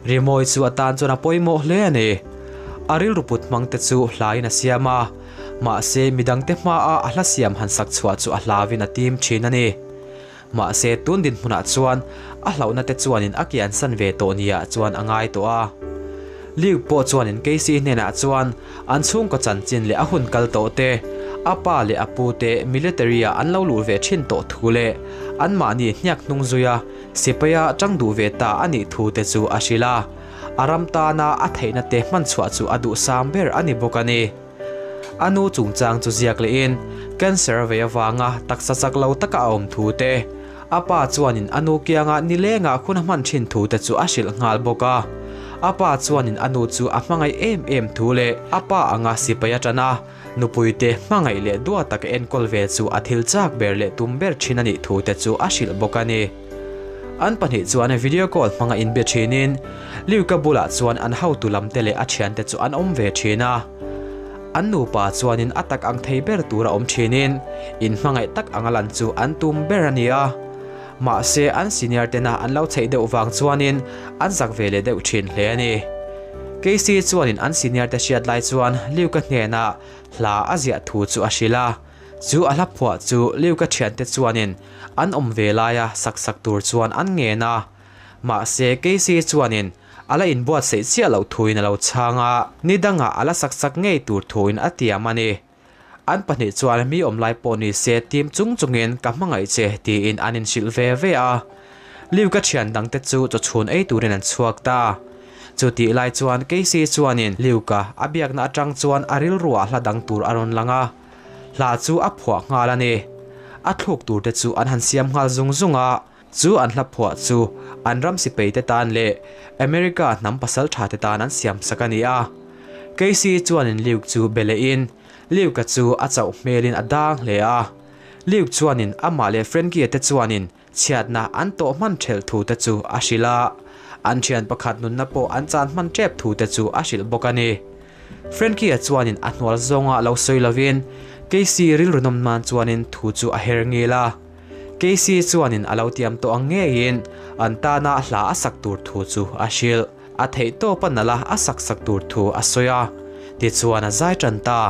Rimawi chu a tan chuan a pawimawh hle a ni. A rilru put hmang te chu hlain a siam a, mahse midangte hmaa a hla siam han sak chhuah chu a hlauin a tim thin a ni. Mahse tun dinhmunah chuan a hlauhna te chuanin a kiansan ve tawh niah chuan a ngai tawh a. Luke pawh chuanin Casey hnenah chuan an chhungkaw chanchin leh a hun kal tawh te, a pa leh a pu te military-ah an lo luh ve thin tawh thu leh anmahni hniak hnung zuia Sipaia tang duh ve ta a nih thu te chu a hrilh a, a ram tana a theihna te hman chhuah chu a duhsam ber a ni bawk a ni. A nu chungchang chu ziak lehin cancer a vei avanga taksa chak lo taka a awm thu te, a pa chuanin a nu kianga nilengah hun a hman thin thu te chu a hrilh nghal bawk a. A pa chuanin a nu chu a hmangaih em em thu leh a pa anga sipai atana Nupuite hmangaih leh dua taka enkawl ve chu a thil chak ber leh tum ber thin a nih thu te chu a hrilh bawk a ni. An pahnih chuan video call hmanga inbe thinin Luke-a bulah chuan an hotu lam te leh a thiante chu an awm ve thin a. An nupa chuanin a tak ang thei ber tur a awm thinin inhmangaih tak anga lan chu an tum ber a ni a. Mahse an senior tena an lo chheih deuh vang chuanin an zak ve leh deuh thin hle a ni. Casey chuanin an senior te hriat lai chuan Luke-a hnenah hla a ziah thu chu a hrilh a. Chu a hla phuah chu Luke-a thiante chuanin an awm ve laia sak sak tur chuan an ngen a. Mahse Casey chuanin a la inbuatsaih chiah loh thuin a lo chhang a, ni dangah a la sak sak ngei tur thuin a tiam a ni. An pahnih chuan mi awm lai pawh ni se tim chung chungin ka hmangaih che tiin an inhrilh ve ve a. Luke-a thian dangte chu chawchhun ei turin an chhuak ta. Chutih lai chuan Casey chuanin Luke-a a biakna atang chuan a rilruah hla dang tur a rawn lang a. Hla chu a phuah nghal a ni. A thluk turte chu an han siam nghal zung zung a. Chu an hla phuah chu an ram sipei te tan leh America hnam pasal tha te tan an siam sak a ni a. Casey chuanin Luke chu be lehin Luke-a chu a chauh hmelin a dang hle a. Luke chuanin amah leh Frankie-a te chuanin chhiatna an tawh hman thelh thu te chu a hrilh a. An thian pakhat nunna pawh an chan hman tep thu te chu a hrilh bawk a ni. Frankie-a chuanin a hnual zawnga lo sawi lovin Casey rilru nawm nan chuanin thu chu a her ngil a. Casey chuanin a lo tiam tawh ang ngeiin an tana hla a sak tur thu chu a hrilh. A theih tawp a nalh a, a sak sak tur thu a sawi a. Tichuan a zai tan ta.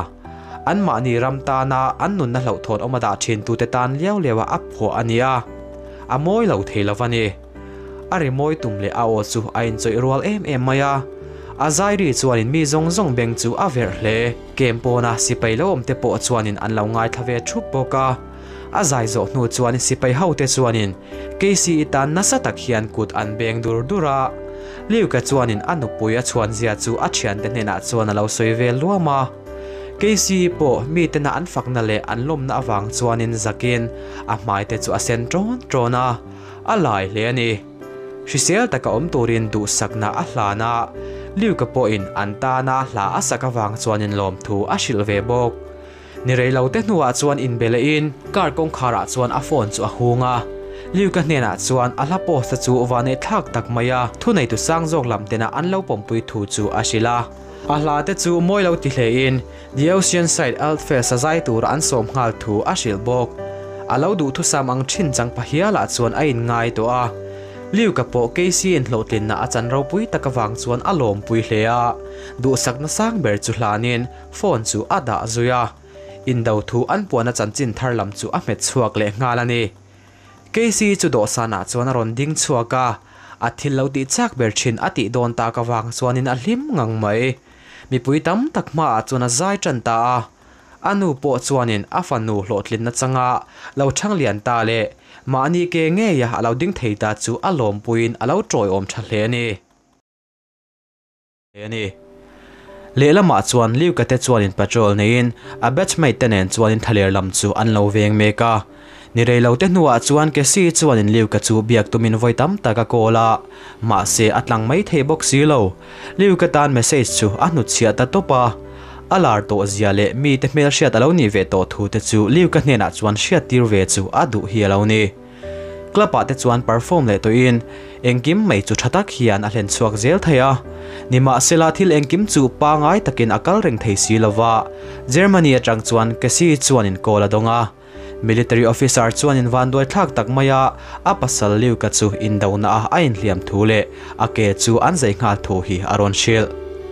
Anmahni ram tana an nunna hlauhthawn awm a dah thin tute tan liau liau a a phuah a ni a. A mawi lo thei lo a ni. A ri mawi tum leh a aw chu a inchawih rual em em mai a. A zai ri chuanin mi zawng zawng beng chu a verh hle. Kem pawna sipai lo awmte pawh chuanin an lo ngaithla ve thup bawk a. A zai zawh hnu chuan sipai hote chuanin Casey-i tan nasa tak hian kut an beng dur dur a. Luke-a chuanin a nupui a chhuan zia chu a thiante hnenah chuan a lo sawi ve luam a. Casey-i pawh mitena an fakna leh an lawmna avang chuanin zakin a hmaite chu a sen ṭawn ṭawn a, a lai hle a ni. Hrisel taka awm turin duhsakna a hlan a, Luke-a pawhin an tana hla a sak avang chuanin lawmthu a hrilh ve bawk. Ni rei lo te hnuah chuan inbe lehin car kawngkharah chuan a phone chu a hung a. Luke-a hnenah chuan a hla post-a chu vanei thlak tak mai a, thuneitu sang zawk lam tena an lo pawmpui thu chu a hrilh a. A hla te chu mawi lo ti hlein The Oceanside Earthfest a zai tura an sawm nghal thu a hrilh bawk. A lo duhthusam ang thin chang pahialah chuan a inngai tawh a. Luke-a pawh Casey-in hlawhtlinna a chan ropui tak avang chuan a lawmpui hle a, duhsakna sang ber chu hlanin Phone chu a dah zui a, indo thu an puana chanchin thar lam chu a hmet chhuak leh nghal a ni. Casey chu dawhsanah chuan a rawn ding chhuak a, a thil lo tih chak ber thin a tih dawn tak avang chuanin a hlim ngang mai. Mipui tam tak hmaah chuan a zai tan ta a, a nu pawh chuanin a fanu hlawhtlinna changa lo chhang lian ta leh mahni ke ngeia a lo ding thei ta chu a lawmpuiin a lo tawiawm tha hle a ni. A ni. Lehlamah chuan Luke-a te chuanin patrol neiin a batchmate te nen chuanin thlaler lam chu an lo veng mek a. Ni rei lo te hnuah chuan Cassie chuanin Luke-a chu biak tumin vawi tam tak a call a, mahse a tlang mai thei bawk si lo. Luke-a tan message chu a hnutchhiah ta tawp a. A lar tawh zia leh mite hmelhriat a lo nih ve tawh thu te chu Luke-a hnenah chuan hriattir ve chu a duh hi a lo ni. Club ah te chuan perform leh tawhin engkim mai chu tha tak hian a hlen chhuak zel thei a. Nimahsela thil engkim chu pangai takin a kal reng thei si lova, Germany atang chuan Cassie chuanin call a dawng a. Military officer chuanin vanduai thlak tak maia a pasal Luke-a chu indona ah a inhliam thu leh a ke chu an zei nghal thu hi a rawn hrilh.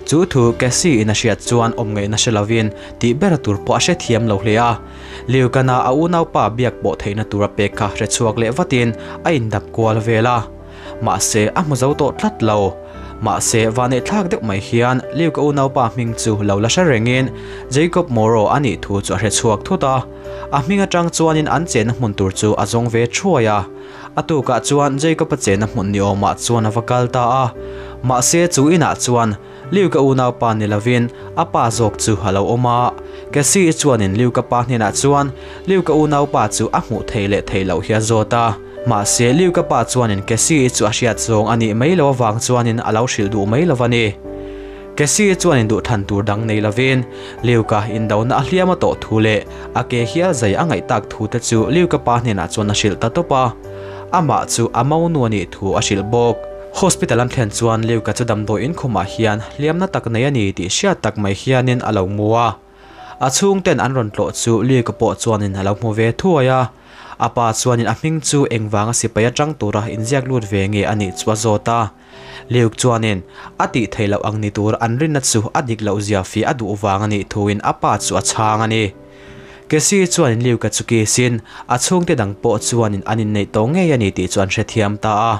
Chu thu Cassie in a hriat chuan awm ngaihna hre lovin tih ber tur pawh a hrethiam lo hle a. Liukana a unaupa biak pawh theihna tur a pek kha hre chhuak leh vatin a indap kual vel a. Mahse, a hmu zo tawh tlat lo. Mahse, vanneih thlak deuh mai hian Liuka unaupa hming chu lo la hre rengin Jacob Morrow a nih thu chu a hre chhuak thut a. A hming atang chuanin an chenna hmun tur chu a zawng ve thuai a. A tukah chuan Jacob-a chenna hmun ni awmah chuan a va kal ta a. Mahse, chu inah chuan Liu ka unaupa ni lovin a pa zawk chu a lo awm a. Cassie chuanin Liu ka pa hnenah chuan Liu ka unaupa chu a hmuh theih leh theih loh hi a zawt a. Mahse Liu ka pa chuanin Cassie chu a hriat zawng a nih mai loh avang chuanin a lo hrilh duh mai lo a ni. Cassie chuanin duhthlan tur dang nei lovin Liu ka indona a hliam a tawh thu leh a ke hial zai a ngaih tak thu te chu Liu ka pa hnenah chuan a hrilh ta tawp a. Amah chu a monu a nih thu a hrilh bawk. Hospital an thlen chuan Luke-a chu damdawi inkhumah hian hliamna tak nei a ni tih hriat tak mai hianin a lo hmu a. A chhungten an rawn tlawh chu Luke-a pawh chuanin a lo hmu ve thuai a. A pa chuanin a hming chu engvanga sipai atang tura inziak lut ve nge a nih chu a zawt a. Luke chuanin a tih theih loh ang ni tur an rinna chu a dik loh zia fih a duh vang a nih thuin a pa chu a chhang a ni. Cassie chuanin Luke-a chu kiss-in a chhungte dang pawh chuanin an inneih tawh ngei a ni tih chu an hrethiam ta a.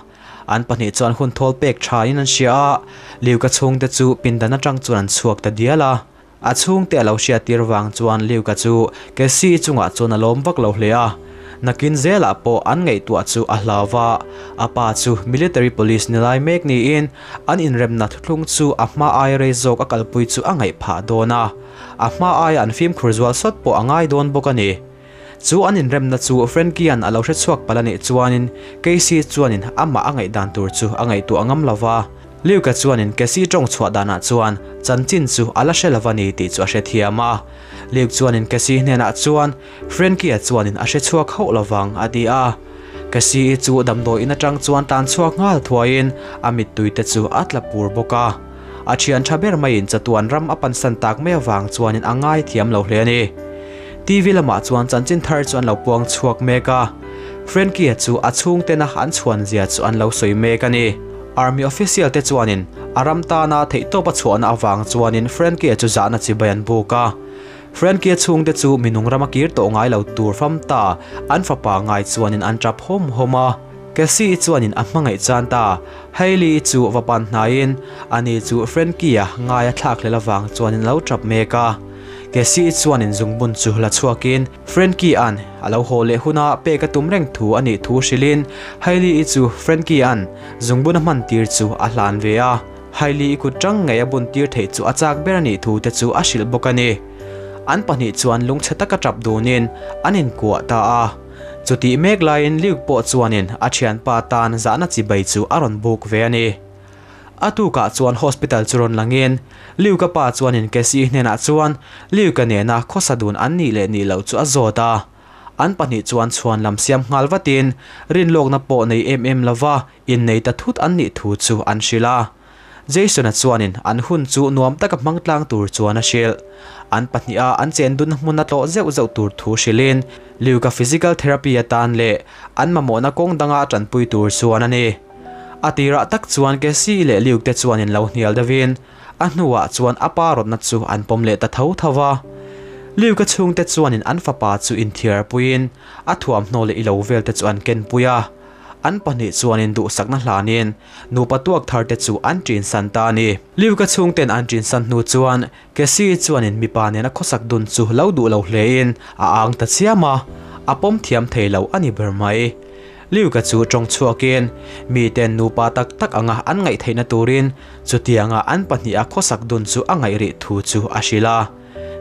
An pahnih chuan hun thawl pek thain an hria a, Liuka chhungte chu pindan atang chuan an chhuak ta dial a. A chhungte a lo hriattir vang chuan Liuka chu Cassie chungah chuan a lawm vak lo hle a. Nakin zelah pawh an ngaihtuah chu a hlau va, a pa chu military police ni lai mek niin an inremna thuthlung chu a hma aia rei zawk a kalpui chu a ngaih phah dawn a, a hma aia an fimkhur zual sawt pawh a ngai dawn bawk a ni. Chu an inremna chu Frankie-a'n a lo hre chhuak palh a nih chuanin Casey chuanin amah a ngaihdan tur chu a ngaihtuah ngam lo va. Luke-a chuanin Casey tawng chhuah danah chuan chanchin chu a la hre lo va ni tih chu a hrethiam a. Luke chuanin Casey hnenah chuan Frankie-a chuanin a hre chhuak hauh lo vang a ti a. Casey-i chu damdawi in atang chuan tan chhuak nghal thuaiin a mittui te chu a tla pur bawk a. A thian tha ber maiin chatuan ram a pansan tak mai avang chuanin a ngaithiam lo hle a ni. TV lamah chuan chanchin thar chu an lo puang chhuak mek a, Frankie-a chu a chhungtena an chhuan zia chu an lo sawi mek a ni. Army official te chuanin a ram tana theihtawp a chhuahna avang chuanin Frankie-a chu zahna chibai an buk a. Frankie-a chhungte chu minung rama kir tawh ngai lo tur fam ta an fapa ngai chuanin an tap hawm hawm a. Cassie-i chuanin a hmangaih chan ta. Hailey-i chu va pan hnaiin ani chu Frankie-a ngaia thlak hlel avang chuanin a lo tap mek a. Cassie chuanin zungbun chu la chhuakin Frankie-a'n a lo haw leh huna pek a tum reng thu a nih thu hrilhin Hailey-i chu Frankie-a'n zungbun a hman tir chu a hlan ve a. Hailey-i kut tang ngei a bun tir theih chu a chak ber a nih thu te chu a hrilh bawk a ni. An pahnih chuan lungchhe taka tap dunin an inkuah ta a. Chutih mek laiin Luke pawh chuanin a thianpa tan zahna chibai chu a rawn buk ve a ni. A tukah chuan hospital chu rawn langin Luke-a pa chuanin Cassie hnenah chuan Luke-a nena khawsa dun an nih leh nih loh chu a zawt a. An pahnih chuan chhuan lam siam nghal vatin rinlawkna pawh nei em em lova innei ta thut an nih thu chu an hrilh a. Jason-a chuanin an hun chu nuam taka hmang tlang tur chuan a hrilh. An pahniha an chen dunna hmun a tlawh zeuh zeuh tur thu hrilhin Luke-a physical therapy atan leh an mamawhna kawng danga tanpui tur chuan a ni. A tirah tak chuan Cassie leh Luke te chuan in lo hnial deuhin a hnuah chuan a pa rawtna chu an pawm leh ta tho tho va. Luke-a chhungte chuanin an fapa chu inthiarpuiin a thuamhnaw leh ilo vel te chu an kenpui a. An pahnih chuanin duhsakna hlanin nupa tuak thar te chu an ṭinsan ta a ni. Luke-a chhungten an ṭinsan hnu chuan Cassie chuanin mipa nena khawsak dun chu lo duh lo hlein a ang ta chiam a, a pawm thiam thei lo a ni ber mai. Luke-a chu tawng chhuakin miten nupa tak tak anga an ngaih theihna turin chutianga an pahniha khawsak dun chu a ngaih rih thu chu a hrilh a.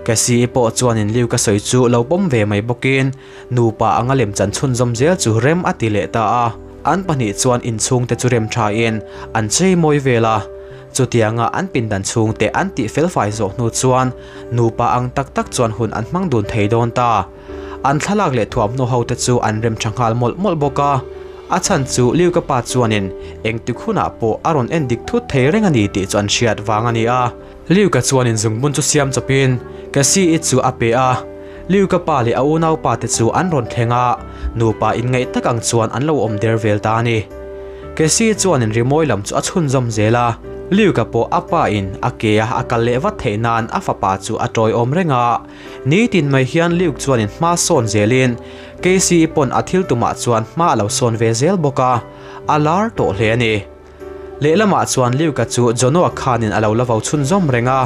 Cassie pawh chuanin Luke-a sawi chu lo pawm ve mai bawkin nupa anga lemchan chhunzawm zel chu rem a ti leh ta a. An pahnih chuan inchhungte chu rem thain an chei mawi vel a. Chutianga an pindan chhungte an tih felfai zawh hnu chuan nupa ang tak tak chuan hun an hmang dun thei dawn ta. An thlalak leh thuamhnaw ho te chu an rem tha nghal mawlh mawlh bawk a. A chhan chu Liuka pa chuanin engtik hunah pawh a rawn en dik thut thei reng a ni tih chu an hriat vang a ni a. Liuka chuanin zungbun chu siam chawpin Cassie-i chu a pe a. Liuka pa leh a unaupa te chu an rawn thleng a, nupa inngaih tak ang chuan an lo awm der vel ta a ni. Cassie chuanin rimawi lam chu a chhunzawm zel a, Liuka pawh a pa in a ke a a kal leh vat theih nan a fapa chu a tawiawm reng a. Nitin mai hian Luke chuanin hma sawn zelin Casey pawn a thil tumah chuan hma a lo sawn ve zel bawk a, a lar tawh hle a ni. Lehlamah chuan Luke-a chu Jono-a khanin a lo la vo chhunzawm reng a,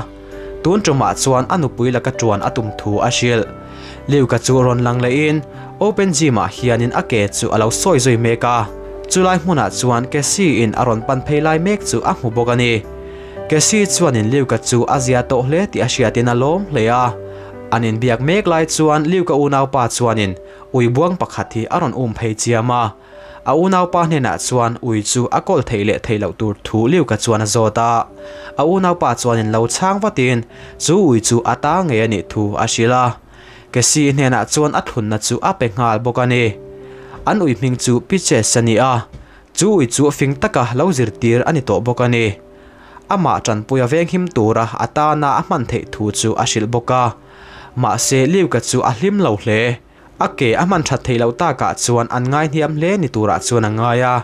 tun tumah chuan a nupui laka ṭuan a tum thu a hrilh. Luke-a chu rawn lang lehin open gym-ah hianin a ke chu a lo sawi zui mek a, chulai hmunah chuan Casey-in a rawn pan phei lai mek chu a hmu bawk a ni. Cassie chuanin Luke-a chu a zia tawh hle tih a hriatin a lawm hle a. An inbiak mek lai chuan Luke-a unaupa chuanin ui buang pakhat hi a rawn um phei chiam a. A unaupa hnenah chuan ui chu a kawl theih leh theih loh tur thu Luke-a chuan a zawt a. A unaupa chuanin lo chhang vatin chu ui chu a ta ngei a nih thu a hrilh a. Cassie hnenah chuan a thlunna chu a pe nghal bawk a ni. An ui hming chu Peaches a ni a. Chu ui chu fing taka lo zirtir a ni tawh bawk a ni. Amah tanpuia venghim tura a tana a hman theih thu chu a hrilh bawk a. Mahse Luke-a chu a hlim lo hle. A ke a hman that theih loh takah chuan an ngai hniam hle ni turah chuan a ngai a.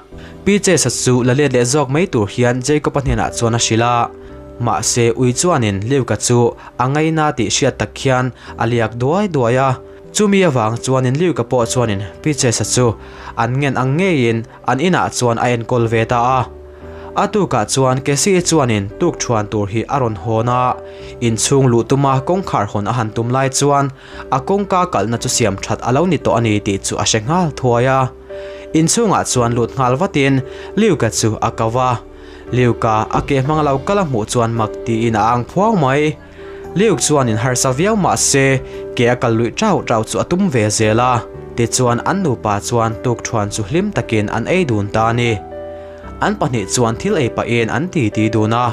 Peaches-a chu la let leh zawk mai tur hian Jacob-a hnenah chuan a hrilh a. Mahse ui chuanin Luke-a chu a ngaina tih hriat tak khian a liak duai duai a. Chumi avang chuanin Luke-a pawh chuanin Peaches-a chu an ngen ang ngeiin an inah chuan a enkawl ve ta a. A tukah chuan Cassie chuanin tukṭhuan tur hi a rawn hawn a, inchhung luh tuma kawngkhar hawn a han tum lai chuan a kawngka kalhna chu siam ṭhat a lo ni tawh a ni tih chu a hre nghal thuai a. Inchhungah chuan lut nghal vatin Luke-a chu a ko va. Luke-a a ke hmang lo kal a hmuh chuan mak tiin a ang phuau mai. Luke chuan in harsa viau mah se ke a kal luih ṭau ṭau chu a tum ve zel a, tichuan an nupa chuan tukṭhuan chu hlim takin an ei dun ta a ni. An pahnih chuan thil ei pahin an titi dun a,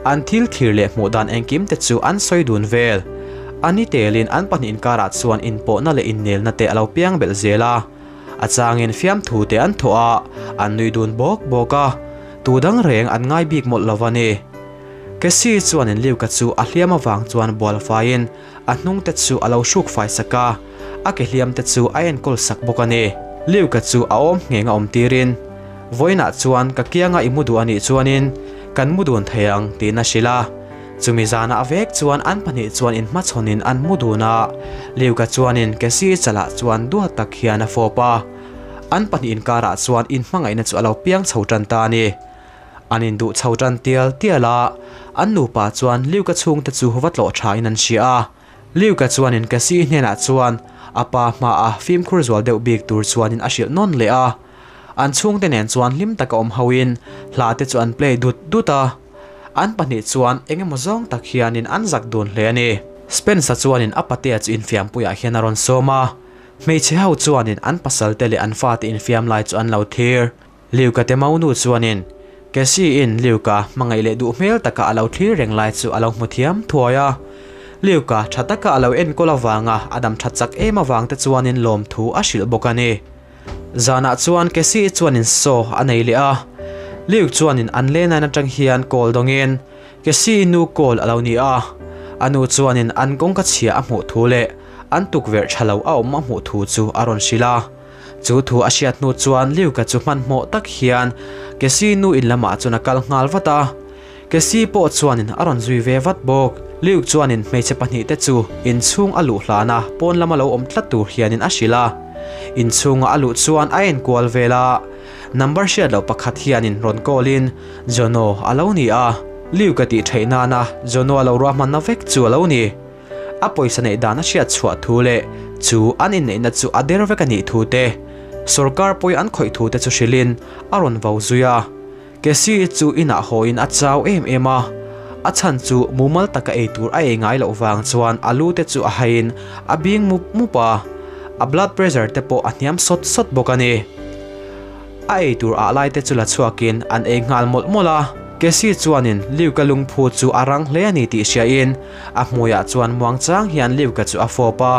an thil thlir leh hmuh dan engkim te chu an sawi dun vel. A ni telin an pahnih inkarah chuan inpawhna leh innelna te a lo piang belh zel a, a changin fiamthu te an thawh a, an nui dun bawk bawk a, tu dang reng an ngai bik mawlh lo a ni. Cassie chuanin Luke-a chu a hliam avang chuan bual faiin a hnungte chu a lo hruk fai sak a, a ke hliamte chu a enkawl sak bawk a ni. Luke-a chu a awm ngheng a awm tirin, Vawiinah chuan ka kianga i mu duh a nih chuanin kan mu dun thei ang, tiin a hrilh a. Chumi zanah vek chuan an pahnih chuan inhmachhawnin an mu dun a, Luke-a chuanin Cassie chalah chuan duat tak hian a fawp a. An pahnih inkarah chuan inhmangaihna chu a lo piang chho tan ta a ni. An induh chho tan tial tial a, an nupa chuan Luke-a chhungte chu va tlawh thain an hria a. Luke-a chuanin Cassie hnenah chuan a pa hmaah fimkhur zual deuh bik tur chuanin a hrilh nawn leh a. An chhungte nen chuan hlim taka awm hoin hla te chu an play dut dut a. An pahnih chuan eng emaw zawng tak hianin an zak dun hle a ni. Spence-a chuanin a patea chu infiampuiah hian a rawn sawm a. Hmeichhe ho chuanin an pasalte leh an fate infiam lai chu an lo thlir. Luke-a te maunu chuanin Cassie-in Luke-a hmangaih leh duh hmel taka a lo thlir reng lai chu a lo hmu thiam thuai a. Luke-a tha taka a lo enkawl avanga a dam that chak em avang te chuanin lawmthu a hrilh bawk a ni. Zanah chuan Cassie chuanin saw a nei leh a. Luke chuanin an lenline atang hian call dawngin Cassie nu call a lo ni a. A nu chuanin an kawngka chhia a hmuh thu leh an tukverh tha lo a awm a hmuh thu chu a rawn hrilh a. Chu thu a hriat hnu chuan Luke-a chu hmanhmawh tak hian Cassie nu in lamah chuan a kal nghal vat a. Cassie pawh chuanin a rawn zui ve vat bawk. Luke chuanin hmeichhe pahnihte chu inchhung a luh hlana pawn lama lo awm tlat tur hianin a hrilh a. Inchhunga a luh chuan a enkual vel a. Number hriat loh pakhat hianin rawn call in Jono a lo ni a. Luke-a tih theih nana Jono a lo ruahmanna vek chu a lo ni. A pawisa neih dan a hriat chhuah thu leh chu an inneihna chu a der vek a nih thu te, sawrkar pawi an khawih thu te chu hrilhin a rawn vo zui a. Cassie chu inah hawiin a chau em em a, a chhan chu mumal taka ei tur a ei ngai loh vang chuan a lu te chu a haiin a bing mup mup a, a blood pressure te pawh a hniam sawt sawt bawk a ni. A ei tur ah lai te chu la chhuakin an ei nghal mawlh mawlh a. Cassie chuanin Luke-a lungphu chu a rang hle a ni tih hriain a hmuiah chuan muangchang hian Luke-a chu a fawp a.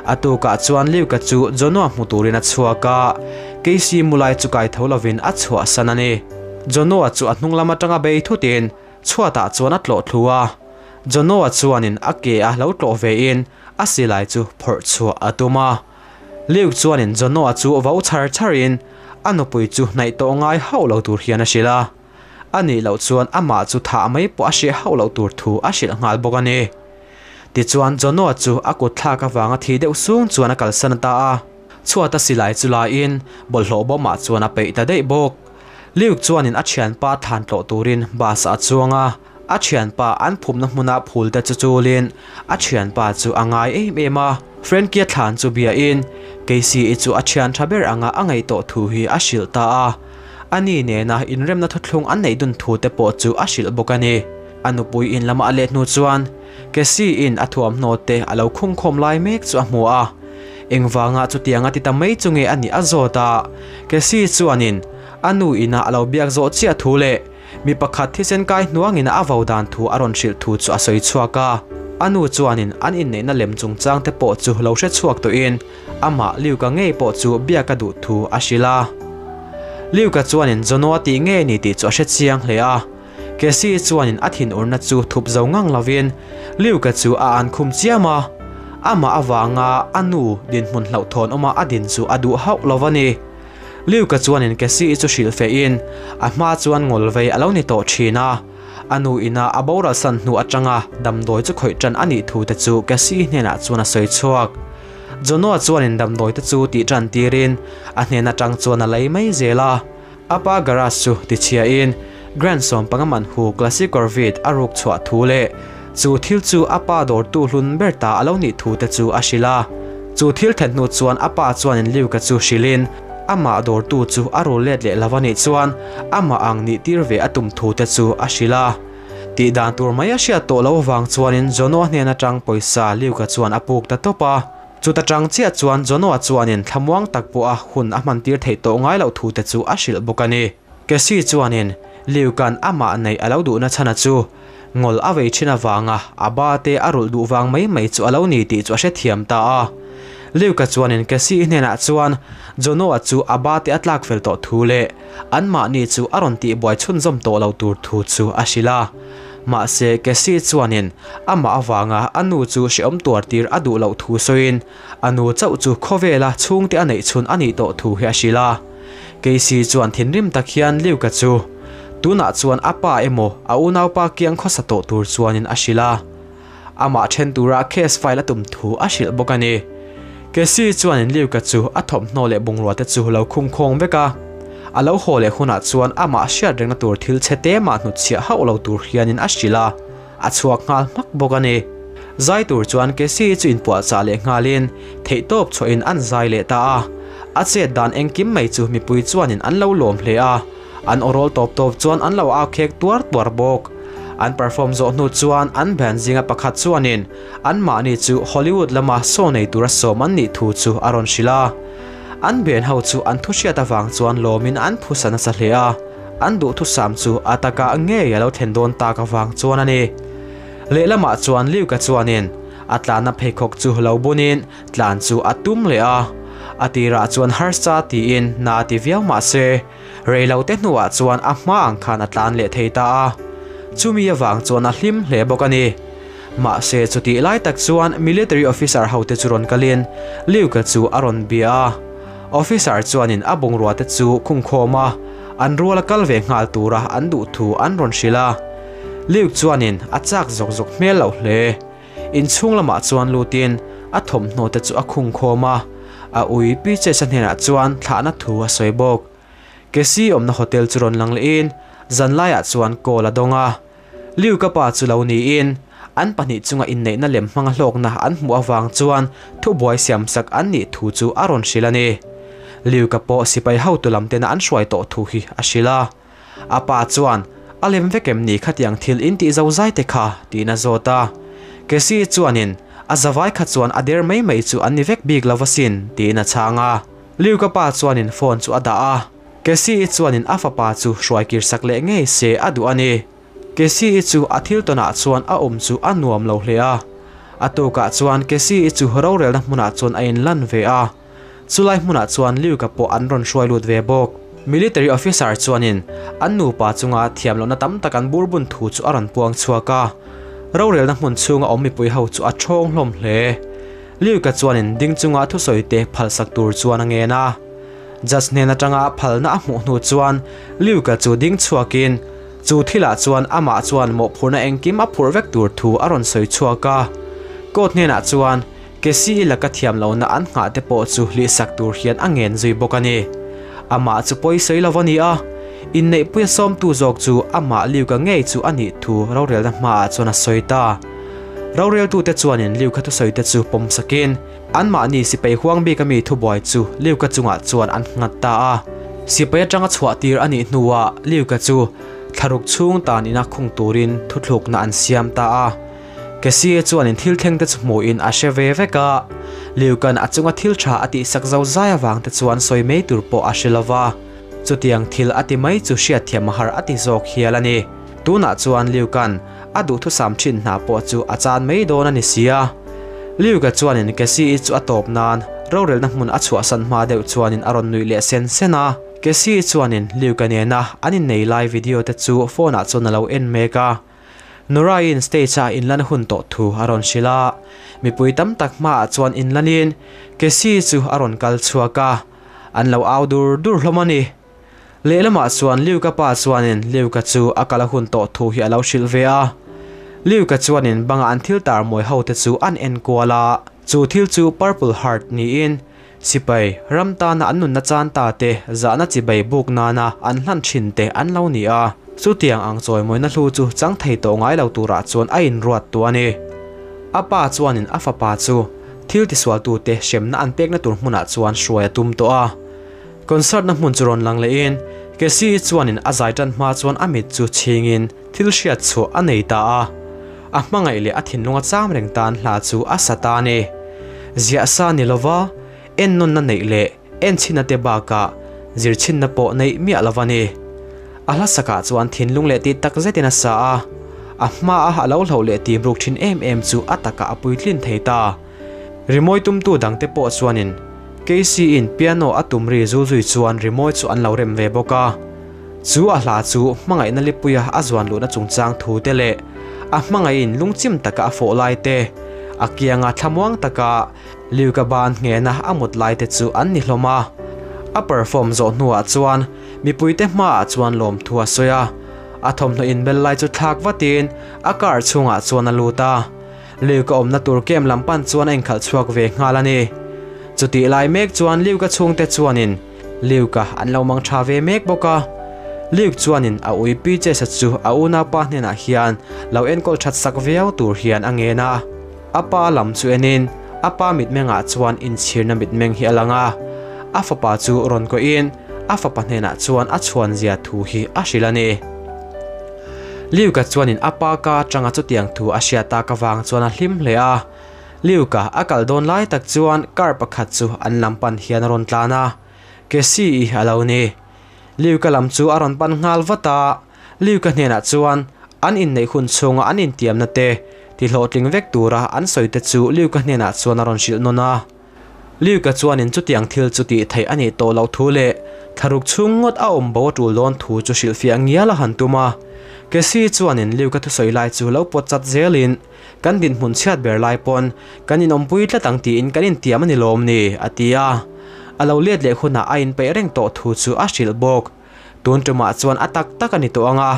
A tukah chuan Luke-a chu Jono-a hmu turin a chhuak a, Cassie mu lai chu kai tho lovin a chhuahsan a ni. Jono-a chu a hnung lam atanga bei thutin chhuatah chuan a tlawh thlu a. Jono-a chuanin a ke a lo tlawh vein a silai chu phawrh chhuah a tum a. Luke chuanin Jono-a chu vo chhar chharin a nupui chu hnaih tawh ngai hauh lo tur hian a hrilh a. A nih loh chuan amah chu thah mai pawh a hreh hauh loh tur thu a hrilh nghal bawk a ni. Tichuan Jono-a chu a kut thlak avanga thi deuh sung chuan a kalsan ta a. Chhuata silai chu laiin bawlhhlawh bawmah chuan a peih ta daih bawk. Luke chuanin a thianpa thlan tlawh turin bus ah a chuang a. A thianpa an phumna hmuna phul te chu chulin a thianpa chu a ngai em em a. Frankie-a thlan chu biain Casey-i chu a thian tha ber anga a ngaih tawh thu hi a hrilh ta a. A ni nena inremna thuthlung an neih dun thu te pawh chu a hrilh bawk a ni. A nupui in lama a let hnu chuan Cassie-in a thuamhnaw te a lo khungkhawm lai mek chu a hmu a. Engvanga chutianga ti ta mai chu nge a nih a zawt a. Cassie chuanin a nu ina a lo biak zawh chiah thu leh Mi pakhat thisen kai hnuangin a vo dan thu a rawn hrilh thu chu a sawi chhuak a. A nu chuanin an inneihna lem chungchang te pawh chu lo hre chhuak tawhin amah Luke-a ngei pawh chu biak a duh thu a hrilh a. Luke-a chuanin Jono-a tih ngei ni tih chu a hre chiang hle a. Cassie chuanin a thinurna chu thup zo ngang lovin Luke-a chu a an khum chiam a. Amah avanga a nu dinhmun hlauhthawn awma a din chu a duh hauh lo a ni. Luke-a chuanin Cassie-i chu hrilh fehin a hma chuan ngawl vei a lo ni tawh thin a. A nu ina a boral san hnu atanga damdawi chu khawih tan a nih thu te chu Cassie-i hnenah chuan a sawi chhuak. Jono-a chuanin damdawi te chu tih tan tirin a hnen atang chuan a lei mai zel a. A pa garage chu tichhiain Grand sawmpanga man hu Classic Corvette a ruk chhuah thu leh chu thil chu a pa dawrtu hlun ber ta a lo nih thu te chu a hrilh a. Chu thil then hnu chuan a pa chuanin Luke-a chu hrilhin amah dawrtu chu a rul let leh lo a nih chuan amah ang nih tir ve a tum thu te chu a hrilh a. Tih dan tur mai a hriat tawh loh avang chuanin Jono-a hnen atang pawisa Luke-a chuan a puk ta tawp a. Chuta tang chiah chuan Jono-a chuanin thlamuang tak pawha hun a hman tir theih tawh ngai loh thu te chu a hrilh bawk a ni. Cassie chuanin Luke-a'n amah neih a lo duhna chhana chu Ngawl a vei thin avanga a ba te a rulh duh vang mai mai chu a lo ni tih chu a hrethiam ta a. Luke-a chuanin Cassie-i hnenah chuan Jono-a chu a ba te a tlak fel tawh thu leh anmahni chu a rawn tihbuai chhunzawm tawh lo tur thu chu a hrilh a. Mahse, Cassie chuanin amah avanga a nu chu hrehawm tuar tir a duh loh thu sawiin a nu chauh chu khawvela chhungte a neih chhun a nih tawh thu hi a hrilh a. Cassie chuan thinrim tak hian Luke-a chu tunah chuan a pa emaw a unaupa kiang khawsa tawh tur chuanin a hrilh a. Amah then tura case file a tum thu a hrilh bawk a ni. Cassie chuanin Luke-a chu a thawmhnaw leh bungrua te chu lo khungkhawng vek a. A lo haw leh hunah chuan amah hriat rengna tur thil chhe te mah hnutchhiah hauh lo tur hianin a hrilh a, a chhuak nghal hmak bawk a ni. Zai tur chuan Cassie chu inpuahchah leh nghalin theihtawp chhuahin an zai leh ta a. A chet dan engkim mai chu mipui chuanin an lo lawm hle a, an awrawl tawp tawp chuan an lo au khek tuar tuar bawk. An perform zawh hnu chuan an band zinga pakhat chuanin anmahni chu Hollywood lama show nei tura sawm an nih thu chu a rawn hrilh a. An band ho chu an thuhriat avang chuan lawmin an phusa nasa hle a, an duhthusam chu a takah ngei a lo thlen dawn tak avang chuan a ni. Lehlamah chuan Luke-a chuanin a tlanna pheikhawk chu lo bunin tlan chu a tum leh a. A tirah chuan harsa tiin na a ti viau mah se, reilote hnuah chuan a hma ang khan a tlan leh thei ta a. Chumi avang chuan a hlim hle bawk a ni. Mahse chutih lai tak chuan military officer hote chu rawn kalin Luke-a chu a rawn bia a. Officer chuanin a bungrua te chu khungkhawm a, an ruala kal ve nghal tura an duh thu an rawn hrilh a. Luke chuanin a chak zawk zawk hmel loh hle. Inchhung lamah chuan lutin a thawmhnaw te chu a khungkhawm a, a ui Peaches-a hnenah chuan thlahna thu a sawi bawk. Cassie awmna hotel chu rawn lang lehin zanlaiah chuan call a dawng a. Luke-a pa chu lo niin an pahnih chunga inneihna lem hmanga hlawkna an hmuh avang chuan thubuai siamsak an nih thu chu a rawn hrilh a ni. Luke-a pawh sipai hotu lam tena an hruai tawh thu hi a hrilh a. A pa chuan, A lem vek em ni khatiang thil in tih zo zai te kha? tiin a zawt a. Cassie chuanin, A zavai kha chuan a der mai mai chu an ni vek bik lo asin, tiin a chhang a. Luke-a pa chuanin phone chu a dah a. Cassie-i chuanin a fapa chu hruai kir sak leh ngei se a duh a ni. Cassie-i chu a thil tawnah chuan a awm chu a nuam lo hle a. A tukah chuan Cassie-i chu rorelna hmunah chuan a inlan ve a. Chulai hmunah chuan Luke-a pawh an rawn hruai lut ve bawk. Military officer chuanin an nupa chunga thiam lohna tam tak an burbun thu chu a rawn puang chhuak a. Rorelna hmun chhunga awm mipui ho chu a thawng hlawm hle. Luke-a chuanin ding chunga thusawi te phalsak tur chuan a ngen a. Judge hnen atanga phalna a hmuh hnu chuan Luke-a chu ding chhuakin chu thilah chuan amah chuan mawhphurhna engkim a phurh vek tur thu a rawn sawi chhuak a. Court hnenah chuan Cassie laka thiam lohna an nghah te pawh chu hlihsak tur hian a ngen zui bawk a ni. Amah chu pawi sawi lo a ni a, inneihpuia sawmtu zawk chu amah Luke-a ngei chu a nih thu rorelna hmaah chuan a sawi ta. Roreltute chuanin Luke-a thusawi te chu pawm sakin anmahni sipai huang bik ami thubuai chu Luke-a chungah chuan an nghat ta a. Sipai atanga chhuah tir a nih hnuah Luke-a chu thlaruk chhung tan ina khung turin thuthlukna an siam ta a. Cassie chuanin thil thleng te chu hmuhin a hre ve vek a, Luke-a'n a chunga thil tha a tihsak zo zai avang te chuan sawi mai tur pawh a hre lo va, chutiang thil a ti mai chu hriatthiam a har a ti zawk hial a ni. Tunah chuan Luke-a'n a duhthusam thin hna pawh chu a chan mai dawn a ni si a. Luke-a chuanin Cassie-i chu a tawp nan rorelna hmun a chhuahsan hma deuh chuanin a rawn nuih leh sen sen a. Cassie-i chuanin Luke-a nena an innei lai video te chu phone-ah chuan a lo en mek a. Nora-in stage-a inlan hun tawh thu a rawn hrilh a, mipui tam tak hmaah chuan inlanin Cassie chu a rawn kal chhuak a, an lo au dur dur hlawm a ni. Lehlamah chuan Luke-a pa chuanin Luke-a chu a kal a hun tawh thu hi a lo hrilh ve a. Luke-a chuanin banga an thil tar mawi ho te chu an en kual a, chu thil chu Purple Heart niin Sipai, ram tana an nunna chan ta te, zahna chibai buk nana an hlan thin te an lo ni a. Chutiang ang chawimawina hlu chu chang thei tawh ngai lo turah chuan a inruat tu a ni. A pa chuanin a fapa chu thil tisualtute hremna an pekna tur hmunah chuan hruai a tum tawh a. Concert-na hmun chu rawn lang lehin Cassie-i chuanin a zai tan hma chuan a mit chu chhingin thil hriat chhuah a nei ta a. A hmangaih leh a thinlunga cham reng tan hla chu a sa ta a ni. Ziah sa ni lova, ennawnna neih leh enchhinna te bakah zirchhinna pawh neih miah lo a ni. A hla sakah chuan thinlung leh tih tak zetin a sa a, a hmaa a lo hloh leh tim ruk thin em em chu a takah a puitlin thei ta. Rimawi tumtu dangte pawh chuanin Casey-in piano a tum ri zul zui chuan rimawi chu an lo rem ve bawk a. Chu a hla chu hmangaihna lipuia a zuan luhna chungchang thu te leh a hmangaihin lungchim taka a fawh lai te, a kianga thlamuang taka Luke-a ban nghena a mut lai te chu an ni hlawm a. A perform zawh hnuah chuan mipuite hmaah chuan lawmthu a sawi a, a thawmhnaw inbel lai chu thlak vatin a car chhungah chuan a lut a. Luke-a awmna tur camp lam pan chuan a inkhalh chhuak ve nghal a ni. Chutih lai mek chuan Luke-a chhungte chuanin Luke-a an lo mang tha ve mek bawk a. Luke chuanin a ui Peaches-a chu a unaupa hnenah hian lo enkawl that sak viau tur hian a ngen a. A pa lam chu enin a pa mitmengah chuan inchhirna mitmeng hi a lang a, a fapa chu rawn kohin a fapa hnenah chuan a chhuan zia thu hi a hrilh a ni. Liuka chuanin a pa ka atanga chutiang thu a hriat tak avang chuan a hlim hle a. Liuka a kal dawn lai tak chuan car pakhat chu an lam pan hian a rawn tlan a, Cassie-i a lo ni. Liuka lam chu a rawn pan nghal vat a, Liuka hnenah chuan an inneih hun chhunga an intiamna te tihlawhtling vek tura an sawi te chu Liuka hnenah chuan a rawn hrilh nawn a. Liuka chuanin chutiang thil chu tih theih a nih tawh loh thu leh thlaruk chhung ngawt a awm bo a tul dawn thu chu hrilhfiah ngial a han tum a. Cassie chuanin Liuka thusawi lai chu lo pawt chat zelin, Kan dinhmun chhiat ber lai pawn kan inawmpui tlat ang tiin kan intiam a ni lawm ni, a ti a. A lo let leh hunah a inpeih reng tawh thu chu a hrilh bawk. Tun tumah chuan a tak tak a ni tawh ang a,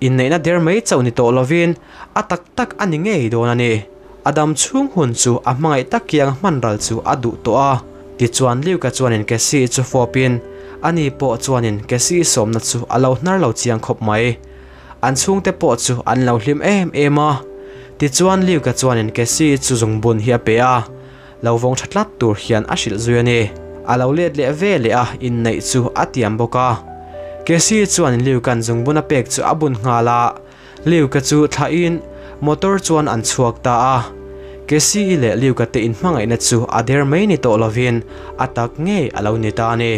inneihna der mai chauh ni tawh lovin a tak tak a ni ngei dawn a ni. A dam chhung hun chu a hmangaih tak kiang hman ral chu a duh tawh a. Tichuan Luke-a chuanin Cassie chu fawpin ani pawh chuanin Cassie sawmna chu a lo hnar lo chiang khawp mai. An chhungte pawh chu an lo hlim em em a. Tichuan Luke-a chuanin Cassie chu zungbun hi a pe a, lo vawng tha tlat tur hian a hrilh zui a ni. A lo let leh ve leh a, inneih chu a tiam bawk a. Cassie chuan Luke-a'n zungbun a pek chu a bun nghal a, Luke-a chu thlahin motor chuan an chhuak ta a. Cassie-i leh Luke-a te inhmangaihna chu a der mai ni tawh lovin a tak ngei a lo ni ta a ni.